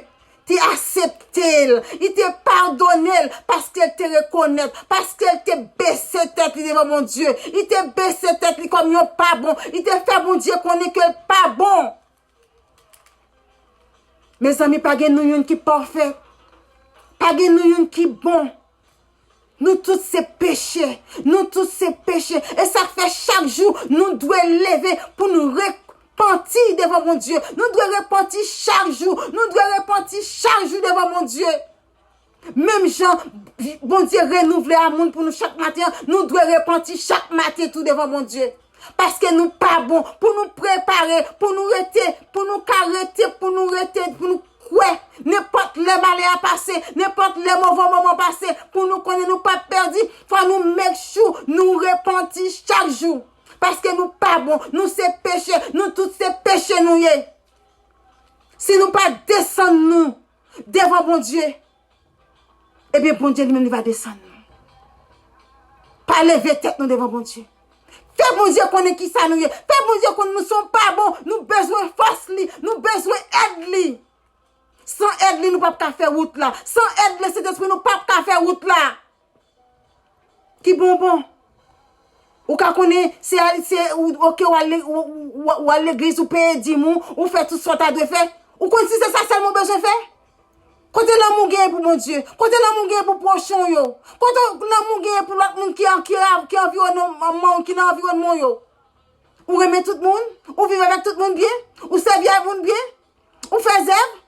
te aksepte l, li te padone l, paske l te rekonèt, paske l te bese tèt li devan Bondye. Li te bese tèt li kòm yon pa bon. Li te fè Bondye konnen ke l pa bon. Mezanmi, pa gen nou youn ki pafè. Pa gen nou youn ki bon. Nou tout se pechè. Nou tout se pechè. E sa k fè chak jou nou dwe leve pou nou repanti devan Bondye. Nou dwe repanti chak jou. Nou dwe repanti chak jou devan Bondye. Menm jan Bondye renouvle amoun pou nou chak maten an, nou dwe repanti chak maten tou devan Bondye. Paske nou pa bon, pou nou prepare, pou nou rete, pou nou ka rete, pou nou rete, pou nou kwè. Nenpòt lè malè a pase, nenpòt lè move moman pase, pou nou konnen nou p ap pèdi, fò nou make sure nou repanti chak jou. Paske nou pa bon, nou se pechè, nou tout se pechè nou ye. Si nou pa desann nou devan Bondye, ebyen, Bondye li menm li va desann nou. Pa leve tèt nou devan Bondye. Fè Bondye konnen kisa nou ye. Fè Bondye konnen nou se yon pa bon. Nou bezwen fòs li. Nou bezwen èd li. San èd li, nou p ap ka fè wout la. San èd Lesentespri, nou p ap ka fè wout la. Ki bon, bon. Ou ka konnen, se, se, ou, oke, w al le-, ou, ou, ou, ou al legliz, ou peye dim ou, ou fè tout sa w ta dwe fè. Ou konn si se sa sèlman w bezwen fè? Kote lanmou w genyen pou Bondye? Kote lanmou w genyen pou pwochen w yo? Kote lanmou w genyen pou lòt moun ki an, ki an, ki anviwònman w, ki nan anviwònman w yo? Ou renmen tout moun? Ou viv avèk tout moun byen? Ou sèvi ak moun byen? Ou fè zèv?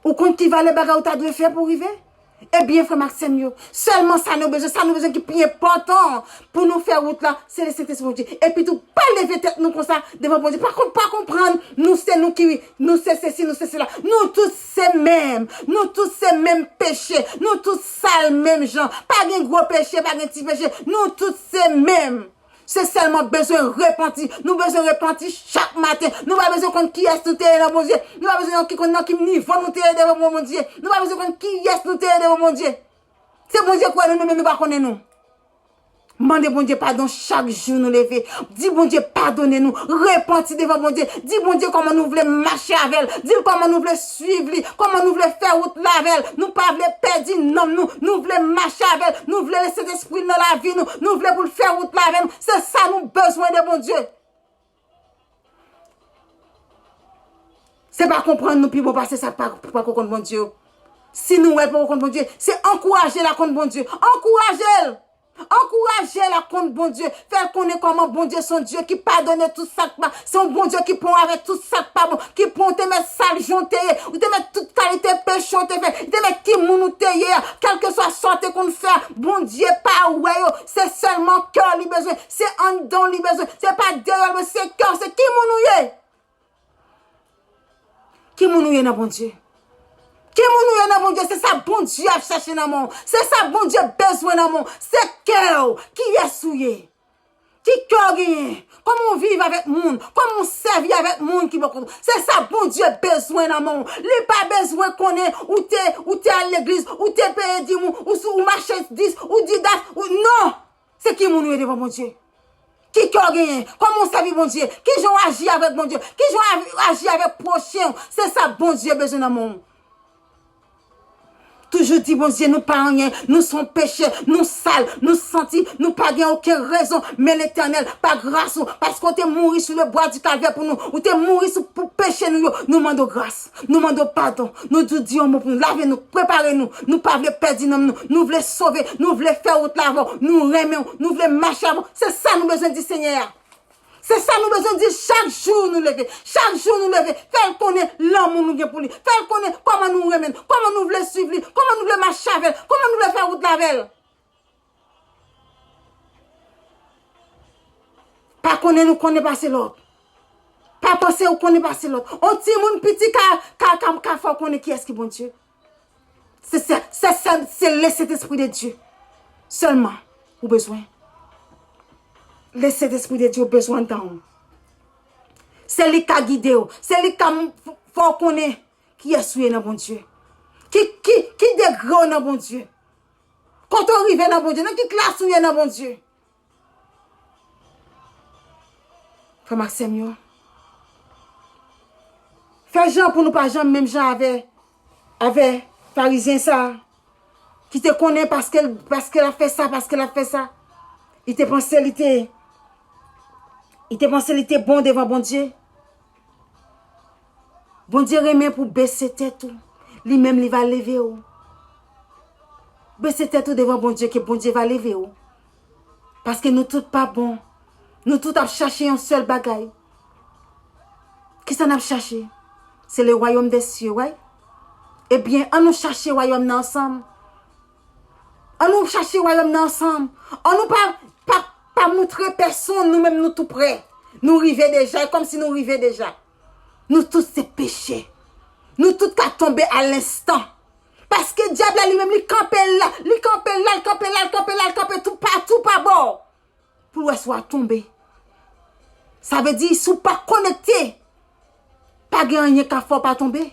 Ou konn ki valè bagay ou ta dwe fè pou rive? Ebyen, frè m ak sè m yo, sèlman sa nou bezwen, sa nou bezwen ki pi enpòtan pou nou fè wout la, se Lesentespri Bondye. Epi tou, pa leve tèt nou konsa devan Bondye. Pa konn, pa konprann, nou se nou ki, nou se sesi, nou se sela. Nou tout se menm. Nou tout se menm peche. Nou tout sal menm jan. Pa gen gwo peche, pa gen ti peche. Nou tout se menm. Se sèlman bezwen repanti. Nou bezwen repanti chak maten. Nou pa bezwen konn kiyès nou te ye nan Bondye. Nou pa bezwen konn nan ki nivo nou te ye devan Bondye. Nou pa bezwen konn kiyès nou te ye devan Bondye. Se Bondye ki wè nou, nou menm nou pa konnen nou. Mande Bondye padon chak jou nou leve. Di Bondye padone nou. Repanti devan Bondye. Di Bondye kòman nou vle mache avè l. Di l kòman nou vle swiv li. Kòman nou vle fè wout la avè l. Nou pa vle pèdi nanm nou. Nou vle mache avè l. Nou vle Lesentespri l nan lavi nou. Nou vle pou l fè wout la avè nou. Se sa nou bezwen de Bondye. Se pa konprann nou pi bon pase sa k pa, pa ko konn Bondye yo. Si nou wè l poko konn Bondye, se ankouraje l a konn Bondye. Ankouraje l! Ankouraje l a konn Bondye. Fè l konnen kòman Bondye se yon Dye ki padone tout sa k pa, se yon Bondye ki pran w avèk tout sa k pa bon, ki pran w te mèt sal jan w te ye, ou te mèt tout kalite peche w te fè, li te mèt ki moun ou te ye a, kèlkeswa sa w te konn fè a, Bondye pa wè yo. Se sèlman kè w li bezwen, se anndan w li bezwen, se pa deyò l bezwen, se kè w, se ki moun ou ye. Ki moun ou ye nan Bondye? Ki moun ou ye nan Bondye? Se sa Bondye ap chache nan men w. Se sa Bondye bezwen nan men w. Se kè w. Kiyès ou ye? Ki kè w genyen? Kòman w viv avèk moun? Kòman w sèvi avèk moun ki bò kote w? Se sa Bondye bezwen nan men w. Li pa bezwen konnen ou te, ou te al legliz, ou te peye dim ou, ou sou, ou mache dis, ou di dat, ou, non! Se ki moun ou ye devan Bondye? Ki kè w genyen? Kòman w sèvi Bondye? Kijan w aji avèk Bondye? Kijan w aji avèk pwochen w? Se sa Bondye bezwen nan men w. Toujou di Bondye nou pa anyen, nou se yon pechè, nou sal, nou santi, nou pa gen okenn rezon. Men Letènèl, pa gras ou, paske w te mouri sou le bwa di Kalvè pou nou, ou te mouri sou, pou peche nou yo, nou mande w gras. Nou mande w padon. Nou di w di yon mo pou nou. Lave nou. Prepare nou. Nou pa vle pèdi nanm nou. Nou vle sove. Nou vle fè wout la avè w. Nou renmen w. Nou vle mache avè w. Se sa nou bezwen di Senyè a. Se sa nou bezwen di l chak jou nou leve. Chak jou nou leve. Fè l konnen lanmou nou gen pou li. Fè l konnen kòman nou renmen l. Kòman nou vle swiv li. Kòman nou vle mache avè l. Kòman nou vle fè wout la avè l. Pa konnen nou konnen pase lòt. Pa panse ou konnen pase lòt. On timoun piti ka, ka, ka, ka fè w konnen kiyès ki Bondye. Se, se, se, se, se Lesentespri de Dye sèlman ou bezwen. Lesentespri de Dye ou bezwen anndan w. Se li k ka gide w. Se li k ka m-, fè w konnen kiyès ou ye nan Bondye. Ki, ki, ki degre w nan Bondye. Kote w rive nan Bondye. Nan ki klas ou ye nan Bondye. Frè m ak sè m yo, fè jan pou nou pa janm menm jan avè, avè Farizyen sa a, ki te konnen paske l, paske l ap fè sa, paske l ap fè sa. Li te panse li te, li te panse li te bon devan Bondye. Bondye renmen pou bese tèt ou. Li menm li va leve w. Bese tèt ou devan Bondye ke Bondye va leve w. Paske nou tout pa bon. Nou tout ap chache yon sèl bagay. Kisa n ap chache? Se le wayòm dè sye, wi. Ebyen, ann nou chache wayòm nan ansanm. Ann nou chache wayòm nan ansanm. Ann nou pa, pa, pa moutre pèsonn nou menm nou tou prè. Nou rive deja, e kòmsi nou rive deja. Nou tout se pechè. Nou tout ka tonbe a lenstan. Paske dyab la li menm li kanpe la, li kanpe la, li kanpe la, li kanpe la, li kanpe toupatou pa bò. Pou l wè si w ap tonbe. Sa vle di, si w pa konekte, pa gen anyen k ap fè w pa tonbe.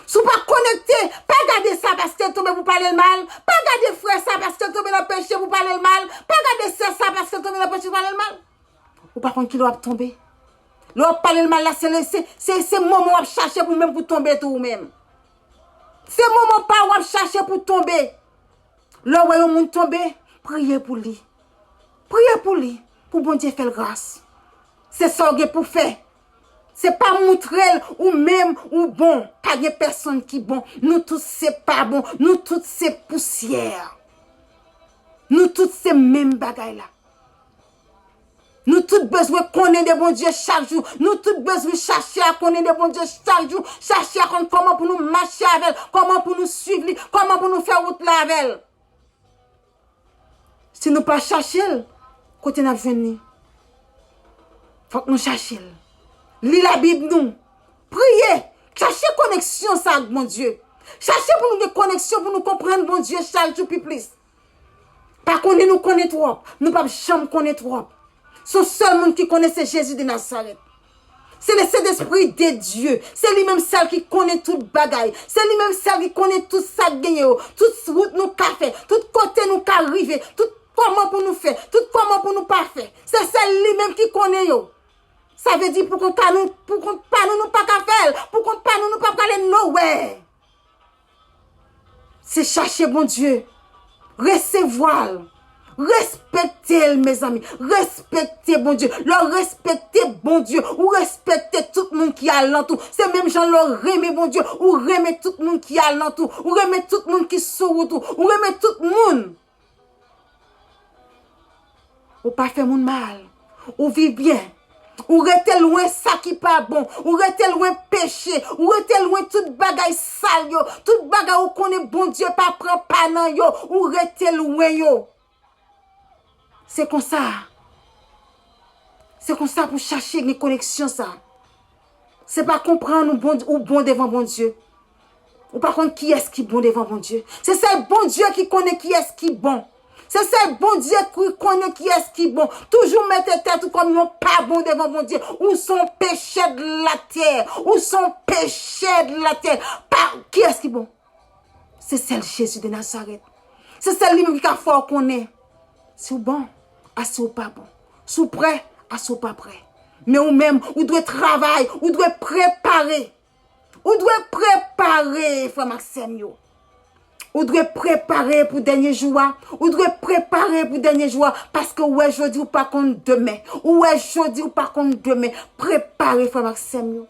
Si w pa konekte, pa gade sa paske l tonbe pou pale l mal. Pa gade frè sa paske l tonbe nan peche pou pale l mal. Pa gade sè sa paske l tonbe nan peche pou pale l mal. Ou pa konn kilè w ap tonbe. Lè w ap pale l mal la, se le, se, se, se moman w ap chache pou menm pou tonbe tou ou menm. Se moman pa w w ap chache pou tonbe. Lè w wè yon moun tonbe, priye pou li. Priye pou li, pou Bondye fè l gras. Se sa w gen pou fè. Se pa moutre l ou menm ou bon. Pa gen pèsonn ki bon. Nou tout se pa bon. Nou tout se pousyè. Nou tout se menm bagay la. Nou tout bezwen konnen de Bondye chak jou. Nou tout bezwen chache a konnen de Bondye chak jou. Chache a konn kòman pou nou mache avè l, kòman pou nou swiv li, kòman pou nou fè wout la avè l. Si nou pa chache l, kote n ap jwenn li? Fòk nou chache l. Li Labib nou. Priye. Chache koneksyon sa ak Bondye. Chache pou nou gen koneksyon pou nou konprann Bondye chak jou pi plis. Pa konnen nou konnen twòp. Nou p ap janm konnen twòp. Se yon sèl moun ki konnen, se Jezi de Nazarèt. Se le Sentespri de Dye. Se li menm sèl ki konnen tout bagay. Se li menm sèl ki konnen tout sa k genyen yo. Tout wout nou ka fè. Tout kote nou ka rive. Tout kòman pou nou fè. Tout kòman pou nou pa fè. Se sèl li menm ki konnen yo. Sa vle di pou kont pa nou, pou kont pa nou, nou pa ka fè l. Pou kont pa nou, nou pa prale nowhere. Se chache Bondye. Resevwa l. Respekte l, mezanmi. Respekte Bondye. Lè w respekte Bondye, ou respekte tout moun ki alantou. Se menm jan lè w renmen Bondye, ou renmen tout moun ki alantou. Ou renmen tout moun ki sou wout ou. Ou renmen tout moun. Ou pa fè moun mal. Ou viv byen. Ou rete lwen sa ki pa bon. Ou rete lwen peche. Ou rete lwen tout bagay sal yo. Tout bagay ou konnen Bondye pa pran pa nan yo. Ou rete lwen yo. Se konsa. Se konsa pou chache gen koneksyon sa. Se pa konprann ou bon, ou bon devan Bondye. Ou pa konn kiyès ki bon devan Bondye. Se sèl Bondye ki konnen kiyès ki bon. Se sèl Bondye ki konnen kiyès ki bon. Toujou mete tèt ou kòm yon pa bon devan Bondye. Ou se yon pechè de latè. Ou se yon pechè de latè. Pa, kiyès ki bon? Se sèl Jezi de Nazarèt. Se sèl li menm ki ka fè w konnen si w bon, a si w pa bon. Si w prè, a si w pa prè. Men ou menm, ou dwe travay, ou dwe prepare. Ou dwe prepare, frè m ak sè m yo. Ou dwe prepare pou dènye jou a. Ou dwe prepare pou dènye jou a. Paske ou wè jodi, ou pa konn demen. Ou wè jodi, ou pa konn demen. Prepare, frè m ak sè m yo.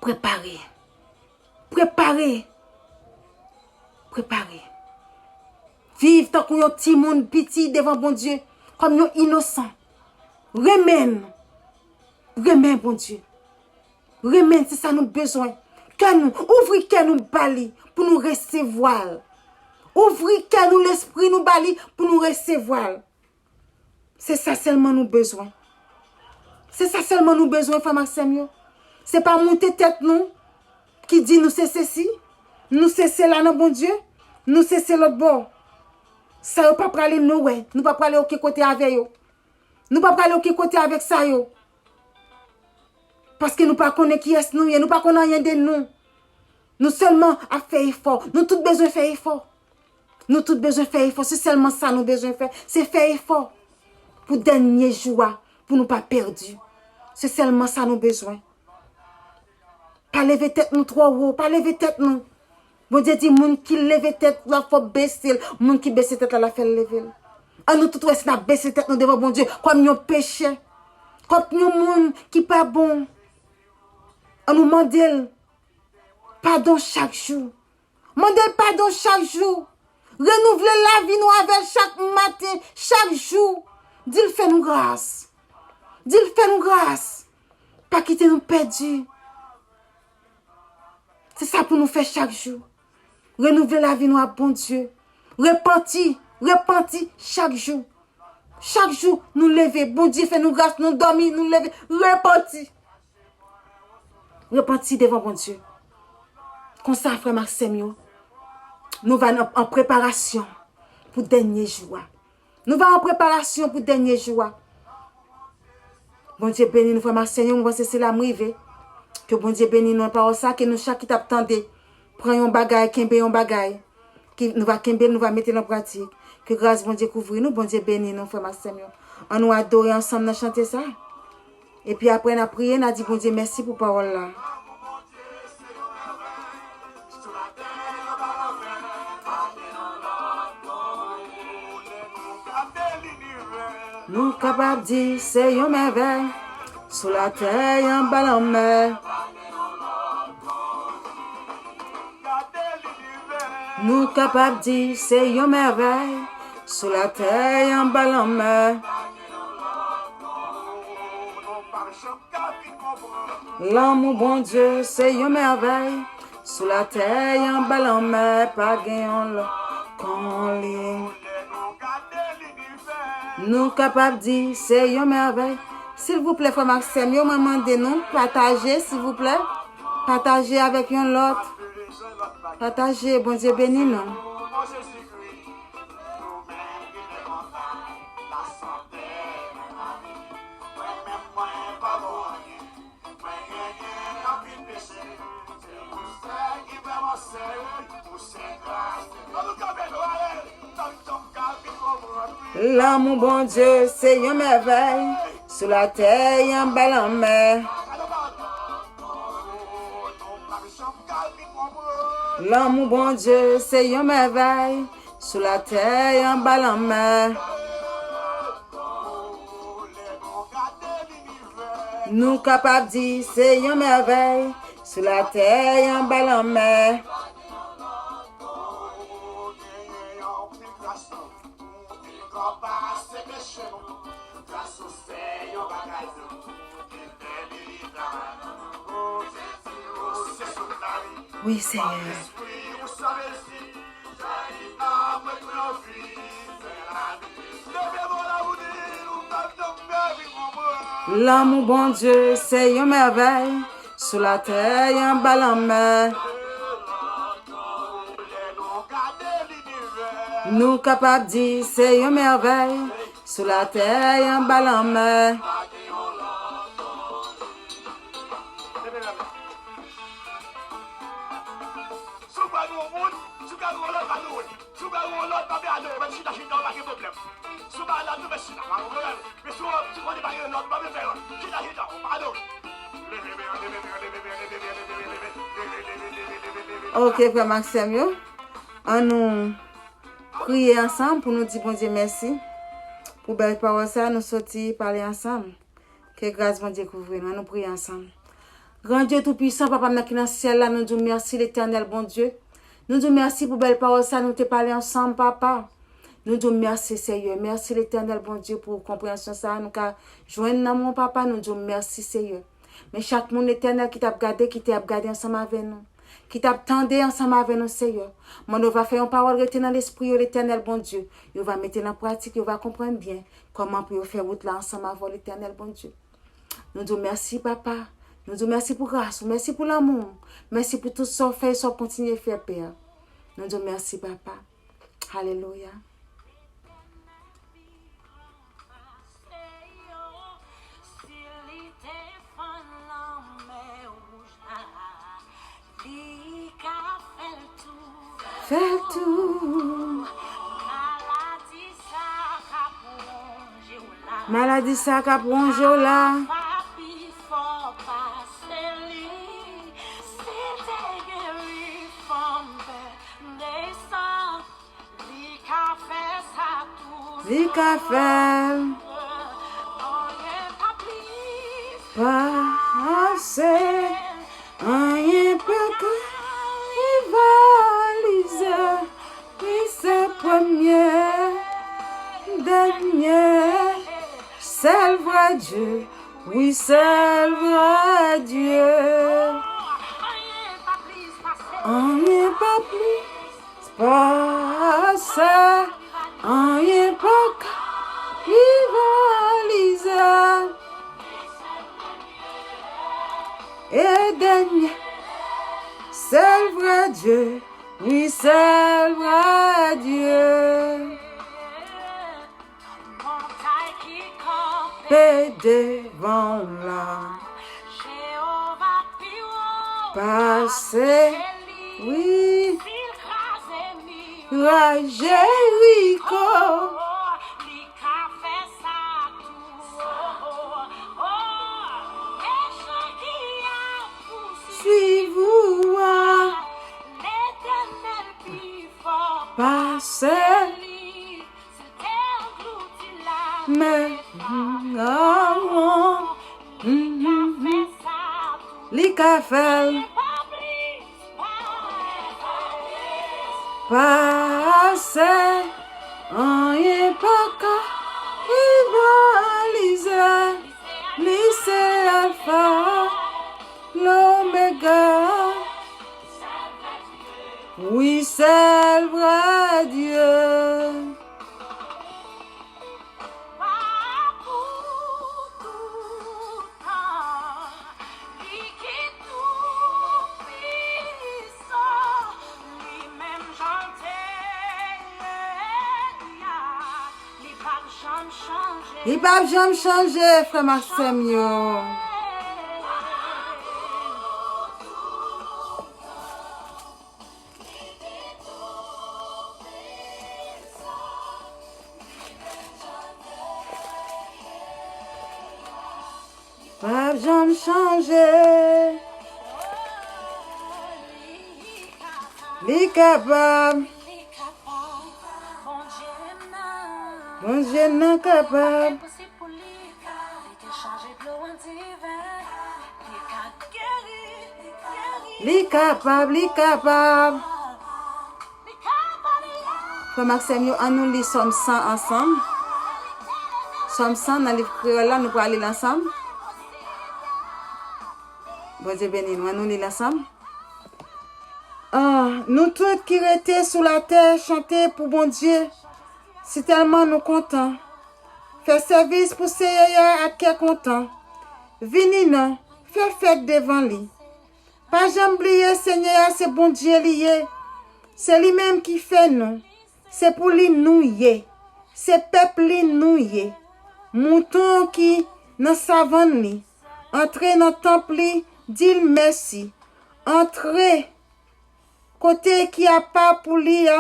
Prepare. Prepare. Prepare. Viv tankou yon timoun piti devan Bondye, kòm yon inosan. Renmen. Renmen Bondye. Renmen, se sa nou bezwen. Kè nou, ouvri kè nou ba li pou nou resevwa l. Ouvri kè nou, lespri nou ba li pou nou resevwa l. Se sa sèlman nou bezwen. Se sa sèlman nou bezwen, frè m ak sè m yo. Se pa moute tèt nou ki di nou se sesi, nou se sela nan Bondye, nou se se lòt bò. Sa yo pa prale nowhere. Nou pa prale okenn kote avè yo. Nou pa prale okenn kote avèk sa yo. Paske nou pa konnen kiyès nou ye, nou pa konn anyen de nou. Nou sèlman ap fè efò. Nou tout bezwen fè efò. Nou tout bezwen fè efò. Se sèlman sa nou bezwen fè. Se fè efò pou dènye jou a, pou nou pa pèdi. Se sèlman sa nou bezwen. Pa leve tèt nou twò wo. Pa leve tèt nou. Bondye di, moun ki leve tèt la, fò bese l. Moun ki bese tèt la, l a fè l leve l. An nou tout wè si n ap bese tèt nou devan Bondye kòm yon pechè, kòm yon moun ki pa bon. An nou mande l padon chak jou. Mande l padon chak jou. Renouvle lavi nou avè l chak maten, chak jou. Di l fè nou gras. Di l fè nou gras. Pa kite nou pèdi. Se sa pou nou fè chak jou. Renouvle lavi nou ak Bondye. Repanti, repanti chak jou. Chak jou nou leve, Bondye fè nou gras, nou dòmi, nou leve, repanti. Repanti devan Bondye. Konsa, frè m ak sè m yo, nou va nan, an preparasyon pou dènye jou a. Nou va an preparasyon pou dènye jou a. Bondye beni nou, frè m ak sè m yo, mwen panse se la m rive. Ke Bondye beni nou nan pawòl sa, ke nou chak ki t ap tande, pran yon bagay, kenbe yon bagay. Ki nou va kenbe l, nou va mete l an pratik. Ke gras Bondye kouvri nou, Bondye beni nou, frè m ak sè m yo. An nou adore ansanm nan chante sa. Epi apre n a priye, n a di Bondye mèsi pou pawòl la. Nou kapab di se yon mèvèy sou latè anba lanmè. Nou kapab di se yon mèvèy sou latè anba lanmè. Lanmou Bondye se yon mèvèy sou latè anba lanmè, pa gen yon lòt kon li. Nou kapab di se yon mèvèy. Silvouplè, frè m ak sè m yo, mwen mande nou pataje, silvouplè. Pataje avèk yon lòt. Pataje, Bondye beni nou. Lanmou Bondye se yon mèvèy sou latè anba lanmè. Lanmou Bondye se yon mèvèy sou latè anba lanmè. Nou kapab di se yon mèvèy sou latè anba lanmè. Wi, Senyè. Lanmou Bondye se yon mèvèy sou latè e anba lanmè. Nou kapab di se yon mèvèy sou latè e anba lanmè. Si w pral yon moun, si w pral yon lòt, pa nou. Si w pral yon lòt, pa pè a non, mèt chita, chita, pa gen pwoblèm. Si w pa la tou, mèt chita, pa gen pwoblèm. Men si w, si w konn pa gen lòt, pa bezwen lòt. Chita, chita, pa non. Ok, frè m ak sè m yo, ann nou priye ansanm pou nou di Bondye mèsi pou bèl pawòl sa a nou soti pale ansanm. Ke gras Bondye kouvri nou. Ann nou priye ansanm. Gran Dye Toupisan, Papa m nan ki nan syèl la, nou di w mèsi, Letènèl Bondye. Nou di w mèsi pou bèl pawòl sa nou te pale ansanm, Papa. Nou di w mèsi, Seyè. Mèsi, Letènèl Bondye, pou konpreyansyon sa a nou ka jwenn nan men w, Papa. Nou di w mèsi, Seyè. Men chak moun, Letènèl, ki t ap gade, ki te ap gade ansanm avè nou, ki t ap tande ansanm avè nou, Seyè. Mande w va fè yon pawòl rete nan lespri yo, Letènèl Bondye. Yo va mete l an pratik, yo va konprann byen kòman pou yo fè wout la ansanm avè w, Letènèl Bondye. Nou di w mèsi, Papa. Nou di w mèsi pou gras ou, mèsi pou lanmou ou, mèsi pou tout sa w fè e sa w kontinye fè, Pè. Nou di w mèsi, Papa. Alelouya. Li ka fè l tou. Fè l tou. Maladi sa k ap wonje w la. Maladi sa k ap wonje w la. Pa pi fò pase li. Si te gen li fanm vè desan. Li ka fè sa tou. Li ka fè l. Anyen pa plis. Pase. Anyen pa ka rivalize. Li se premye, dènye. Sèl vrè Dye. Wi, sèl vrè Dye. Anyen pa plis pase. Anyen pa plis. Pase, anyen pa ka rivalize. E dènye, sèl vrè Dye, wi, sèl vrè Dye. Montay ki kanpe devan w la. Jewova pi wo pase li. Wi. Si l kraze miray Jeriko. Li ka fè sa tou. Mechan ki ap pouswiv ou a. Letènèl pi fò pase li. Men, li ka fè l. Pase, anyen pa ka rivalize. Li se Alfa, Lomega. Wi, sèl vrè Dye. Li p ap janm chanje, frè m ak sè m yo. P ap janm chanje. Li kapab. Bondye nan kapab. Li kapab, li kapab. Frè m ak sè m yo, ann nou li Sòm san ansanm. Sòm san nan liv kreyòl la, nou pral li l ansanm. Bondye beni nou, ann nou li l ansanm. Ah, nou tout ki rete sou latè, chante pou Bondye, sitèlman nou kontan. Fè sèvis pou Seyè a ak kè kontan. Vini non, fè fèt devan li. Pa janm bliye Senyè a se Bondye li ye. Se li menm ki fè nou. Se pou li nou ye. Se pèp li nou ye. Mouton ki nan savann li. Antre nan tanp li, di l mèsi. Antre kote ki apa pou li a,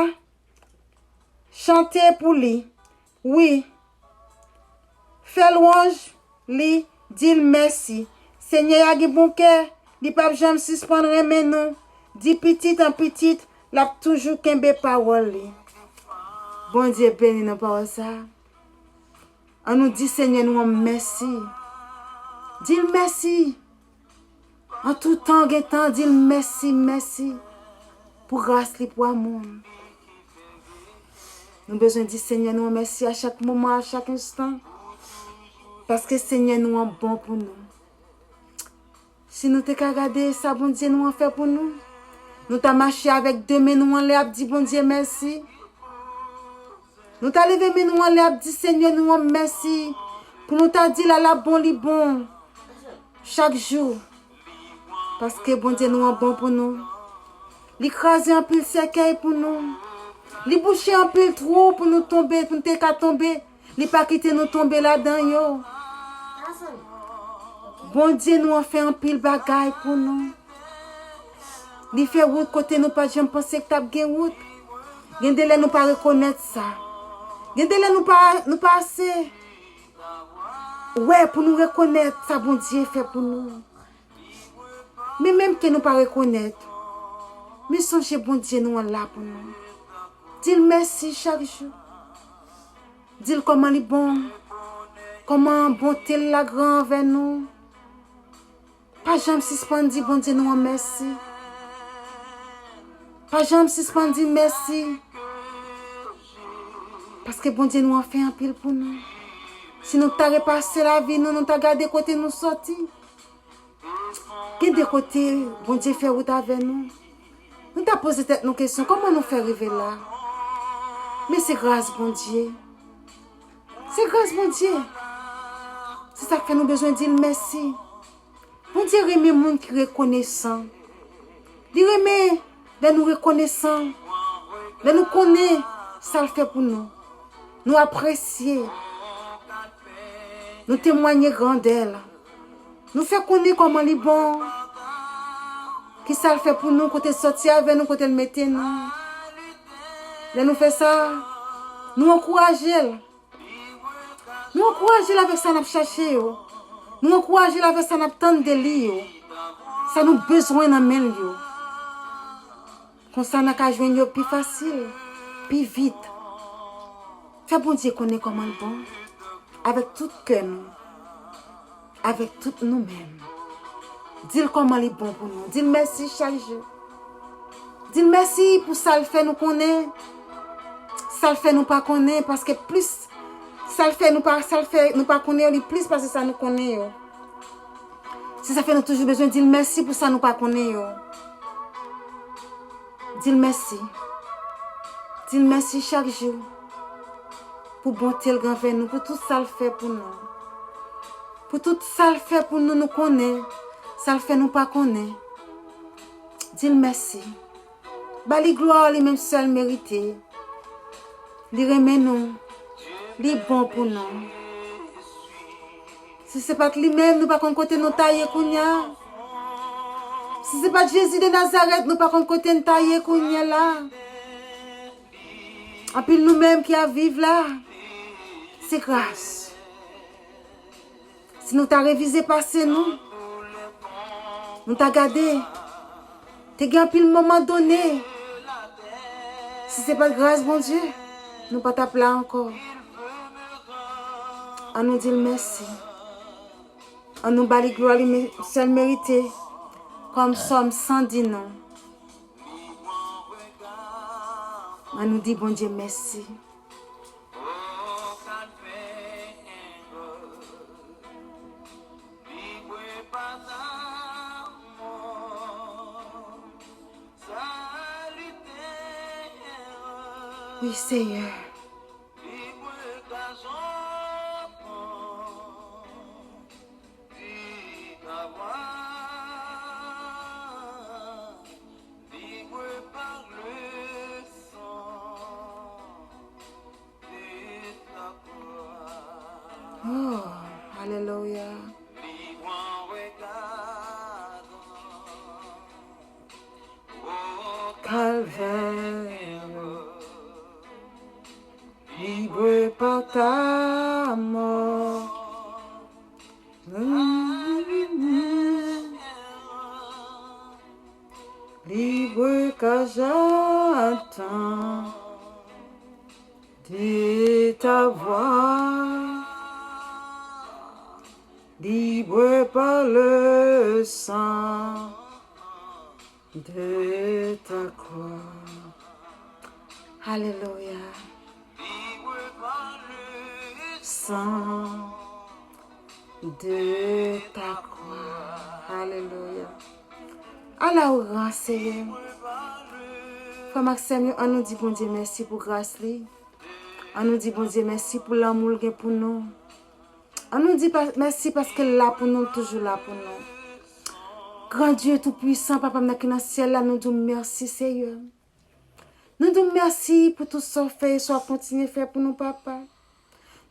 chante pou li. Wi. Fè lwanj li, di l mèsi. Senyè a gen bon kè, li p ap janm sispann renmen nou. Di pitit an pitit, l ap toujou kenbe pawòl li. Bondye beni nan pawòl sa a. Ann nou di Senyè nou an mèsi. Di l mèsi. An tou tan gen tan, di l mèsi, mèsi pou gras li, pou amou l. Nou bezwen di Senyè nou an mèsi a chak moman, a chak enstan. Paske Senyè nou an bon pou nou. Si nou te ka gade sa Bondye nou an fè pou nou, nou ta mache avèk de men nou anlè ap di Bondye mèsi. Nou ta leve men nou anlè ap di Senyè nou an mèsi. Pou nou ta di l ala bon li bon. Chak jou. Paske Bondye nou an bon pou nou. Li kraze anpil sèkèy pou nou. Li bouche anpil twou pou nou tonbe, pou nou te ka tonbe. Li pa kite nou tonbe ladan yo. Bondye nou an fè anpil bagay pou nou. Li fè wout kote nou pa t janm panse k t ap gen wout. Gen de lè nou pa rekonèt sa. Gen de lè nou pa, nou pa ase wè pou nou rekonèt sa Bondye fè pou nou. Men menm ke nou pa rekonèt, men sonje Bondye nou an la pou nou. Di l mèsi chak jou. Di l kòman li bon. Kòman bonte l la gran anvè nou. Pa janm sispann di Bondye nou an mèsi. Pa janm sispann di mèsi. Paske Bondye nou an fè anpil pou nou. Si nou ta repase lavi nou, nou ta gade kote nou soti. Gen de kote Bondye fè wout avè nou. Nou ta poze tèt nou kesyon, kòman nou fè rive la? Men se gras Bondye. Se gras Bondye. Se sa k fè nou bezwen di l mèsi. Bondye renmen moun ki rekonesan. Li renmen lè nou rekonesan. Lè nou konnen sa l fè pou nou. Nou apresye. Nou temwanye grandè l. Nou fè konnen kòman li bon. Kisa l fè pou nou, kote l soti avè nou, kote l mete nou. Lè nou fè sa, nou ankouraje l. Nou ankouraje l avèk sa n ap chache yo. Nou ankouraje l avèk sa n ap tann de li yo. Sa nou bezwen nan men l yo. Konsa n a ka jwenn yo pi fasil, pi vit. Fè Bondye konnen kòman l bon avèk tout kè nou, avèk tout nou menm. Di l kòman li bon pou nou. Di l mèsi chak jou. Di l mèsi pou sa l fè nou konnen, sa l fè nou pa konnen, paske plis sa l fè nou pa, sa l fè nou pa konnen yo, li plis pase sa nou konnen yo. Se sa fè nou toujou bezwen di l mèsi pou sa nou pa konnen yo. Di l mèsi. Di l mèsi chak jou. Pou bonte l anvè nou, pou tout sa l fè pou nou. Pou tout sa l fè pou nou, nou konnen. Sa l fè nou pa konnen. Di l mèsi. Ba li glwa li menm sèl merite. Li renmen nou. Li bon pou nou. Si se pa t li menm, nou pa konn kote nou ta ye kounye a. Si se pa t Jezi de Nazarèt, nou pa konn kote n ta ye kounye a la. Anpil nou menm ki ap viv la, se gras. Si nou ta revize pase nou, nou ta gade, te gen anpil moman done, si se pa t gras Bondye, nou pa t ap la ankò. An nou di l mèsi. An nou ba li glwa li me-, sèl merite, kòm sòm san di non. An nou di Bondye mèsi. Wi, Seyè. Li bwè gazon pran. Di Alelouya. Kalvè, li bwè pa ta mò. Li bwè ka jatan de ta vwa. Li bwè pa le san de ta kwa. Alelouya. San de ta kwa. Alelouya. Ala ou gran Seyè. Frè m ak sè m yo, ann nou di Bondye mèsi pou gras li. Ann nou di Bondye mèsi pou lanmou l gen pou nou. Ann nou di pa- mèsi paske l la pou nou, l toujou la pou nou. Gran Dye Toupwisan, Papa m nan ki nan syèl la, nou di w mèsi, Seyè. Nou di w mèsi pou tout sa w fè e sa w ap kontinye fè pou nou, Papa.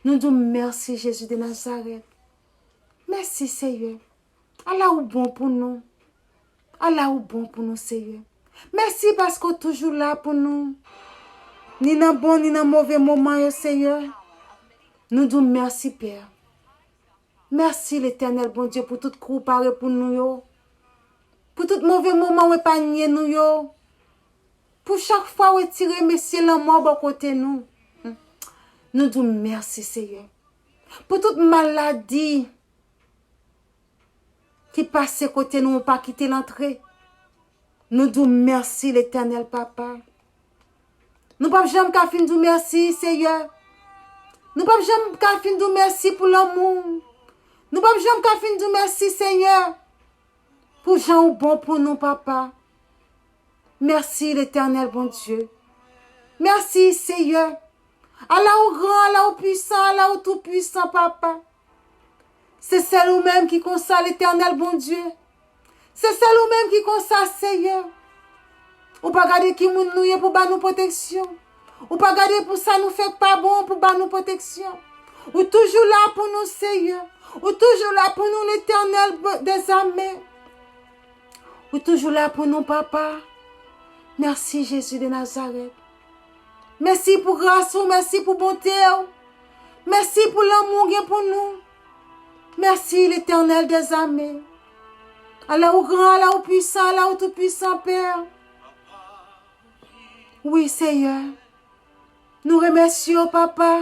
Nou di w mèsi, Jezi de Nazarèt. Mèsi, Seyè. Ala ou bon pou nou. Ala ou bon pou nou, Seyè. Mèsi paske w toujou la pou nou. Ni nan bon, ni nan move moman yo, Seyè. Nou di w mèsi, Pè. Mèsi, Letènèl Bondye, pou tout kou w pare pou nou yo. Pou tout move moman w epanye nou yo. Pou chak fwa w retire mesye lanmò bò kote nou. Nou di w mèsi, Seyè. Pou tout maladi ki pase kote nou, ou pa kite l antre. Nou di w mèsi, Letènèl Papa. Nou p ap janm ka fin di w mèsi, Seyè. Nou p ap janm ka fin di w mèsi pou lanmou w. Nou p ap janm ka fin di w mèsi, Seyè, pou jan ou bon pou nou, Papa. Mèsi, Letènèl Bondye. Mèsi, Seyè. Ala ou gran, ala ou pwisan, ala ou toupwisan, Papa. Se sèl ou menm ki konsa, Letènèl Bondye. Se sèl ou menm ki konsa, Seyè. Ou pa gade ki moun nou ye pou ba nou pwoteksyon. Ou pa gade pou sa nou fè k pa bon pou ba nou pwoteksyon. Ou toujou la pou nou, Seyè. Ou toujou la pou nou, Letènèl dèzame. Ou toujou la pou nou, Papa. Mèsi, Jezi de Nazarèt. Mèsi pou gras ou, mèsi pou bonte w. Mèsi pou lanmou w gen pou nou. Mèsi, Letènèl dèzame. Ala ou gran, ala ou pwisan, ala ou toupwisan, Pè. Wi, Seyè. Nou remèsye w, Papa.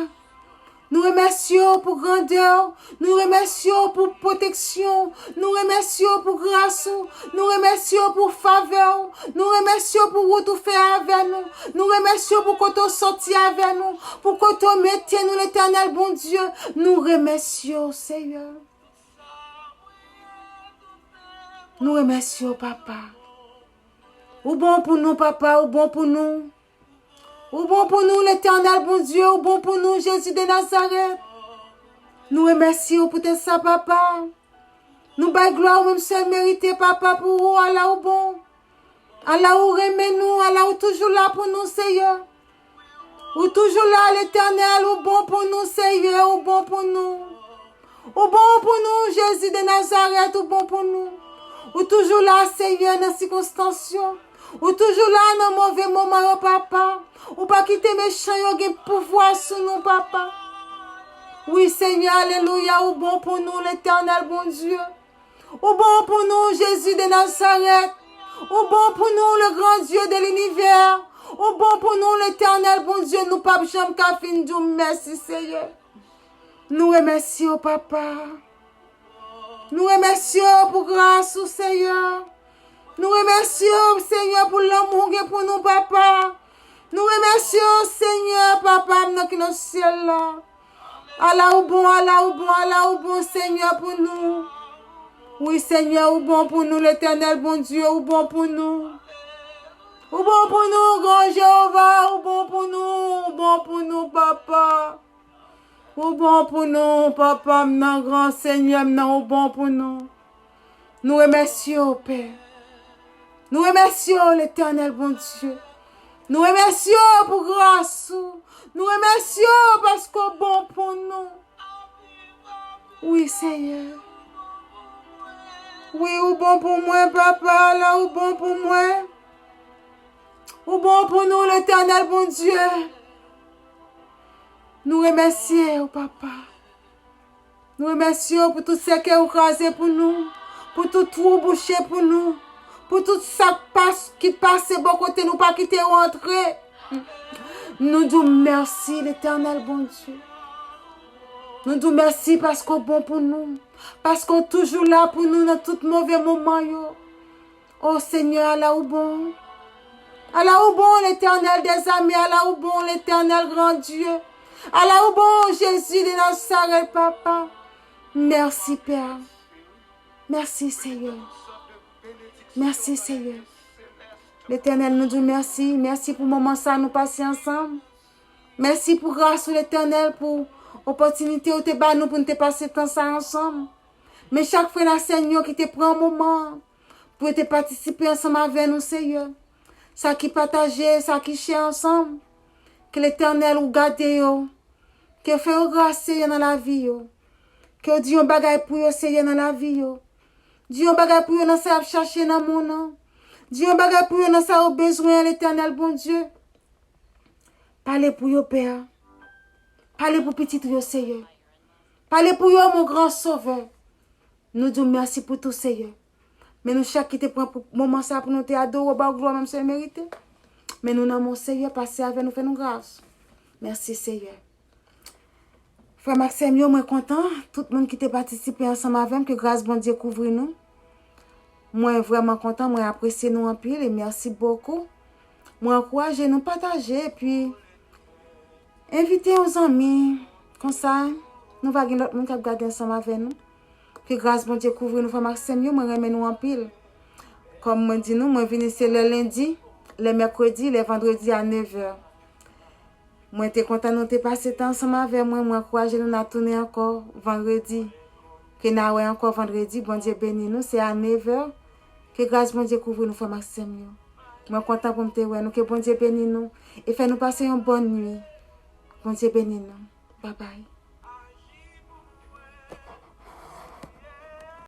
Nou remèsye w pou grandè w. Nou remèsye w pou pwoteksyon w. Nou remèsye w pou gras ou. Nou remèsye w pou favè w. Nou remèsye w pou wout ou fè avè nou. Nou remèsye w pou kote w sòti avè nou. Pou kote w mete nou, Letènèl Bondye. Nou remèsye w, Seyè. Nou remèsye w, Papa. Ou bon pou nou, Papa, ou bon pou nou. Ou bon pou nou, Letènèl Bondye, ou bon pou nou, Jezi de Nazarèt. Nou remèsye w poutèt sa, Papa. Nou bay glwa ou menm sèl merite, Papa, pou ou, ala ou bon. Ala ou renmen nou, ala ou toujou la pou nou, Seyè. Ou toujou la, Letènèl, ou bon pou nou, Seyè, ou bon pou nou. Ou bon pou nou, Jezi de Nazarèt, ou bon pou nou. Ou toujou la, Seyè, nan sikonstans yo. Ou toujou la nan move moman yo, Papa. Ou pa kite mechan yo gen pouvwa sou nou, Papa. Wi, Seyè, alelouya, ou bon pou nou, Letènèl Bondye. Ou bon pou nou, Jezi de Nazarèt. Ou bon pou nou, le gran Dye de linivè. Ou bon pou nou, Letènèl Bondye. Nou p ap janm ka fin di w mèsi, Seyè. Nou remèsye w, Papa. Nou remèsye w pou gras ou, Seyè. Nou remèsye w, Seyè, pou lanmou w gen pou nou, Papa. Nou remèsye w, Seyè, Papa m nan ki nan syèl la. Ala ou bon, ala ou bon, ala ou bon, Seyè, pou nou. Wi, Seyè, ou bon pou nou, Letènèl Bondye, ou bon pou nou. Ou bon pou nou, gran Jewova, ou bon pou nou, ou bon pou nou, Papa. Ou bon pou nou, Papa m nan, gran Seyè m nan, ou bon pou nou. Nou remèsye w, Pè. Nou remèsye w, Letènèl Bondye. Nou remèsye w pou gras ou. Nou remèsye w paske w bon pou nou. Wi, Senyè. Wi, ou bon pou mwen, papa, la ou bon pou mwen. Ou bon pou nou, Letènèl Bondye. Nou remèsye ou, papa. Nou remèsye ou pou tout sèkèy ou kraze pou nou, pou tout twou bouche pou nou, pou tout sa k pas-, ki pase bò kote nou pa kite yo antre. Nou di w mèsi, Letènèl Bondye. Nou di w mèsi paske w bon pou nou, paske w toujou la pou nou nan tout move moman yo. O Senyè, ala ou bon. Ala ou bon, Letènèl dèzame, ala ou bon, Letènèl gran Dye. Ala ou bon, Jezi de Nazarèt, papa. Mèsi, Pè. Mèsi, Senyè. Mèsi, Senyè. Letènèl, nou di w mèsi. Mèsi pou moman sa nou pase ansanm. Mèsi pou gras ou, Letènèl, pou opòtinite ou te ba nou pou nou te pase tan sa ansanm. Men chak frè n ak sè n yo ki te pran moman pou yo te patisipe ansanm avè nou, Senyè. Sa ki pataje, sa ki share ansanm. Ke Letènèl ou gade yo. Ke w fè yo gras, Senyè, nan lavi yo. Ke w di yon bagay pou yo, Senyè, nan lavi yo. Di yon bagay pou yo nan sa y ap chache nan mond nan. Di yon bagay pou yo nan sa yo bezwen an, Letènèl Bondye. Pale pou yo, Pè. Pale pou pitit ou yo, Senyè. Pale pou yo, mon gran Sovè. Nou di w mèsi pou tou, Senyè. Men nou chak ki te pran pou moman sa pou nou te adore w, ba w glwa, menm si w merite. Men nou nan men w, Senyè, pase avè nou, fè nou gras. Mèsi, Senyè. Frè m ak sè m yo, mwen kontan. Tout moun ki te patisipe ansanm avè m, ke gras Bondye kouvri nou. Mwen vrèman kontan, mwen apresye nou anpil e mèsi bokou. Mwen ankouraje nou pataje, epi envite yon zanmi. Konsa, nou va gen lòt moun k ap gade ansanm avè nou. Ke gras Bondye kouvri nou, frè m ak sè m yo, mwen renmen nou anpil. Kòm mwen di nou, mwen vini se lè lendi, lè mèkredi, lè vandredi a nevè. Mwen te kontan nou te pase tan ansanm avè mwen. Mwen ankouraje nou n a tounen ankò vandredi. Ke n a wè ankò vandredi. Bondye beni nou. Se a nevè. Ke gras Bondye kouvri nou, frè m ak sè m yo. Mwen kontan pou m te wè nou. Ke Bondye beni nou. E fè nou pase yon bòn nwi. Bondye beni nou. Babay.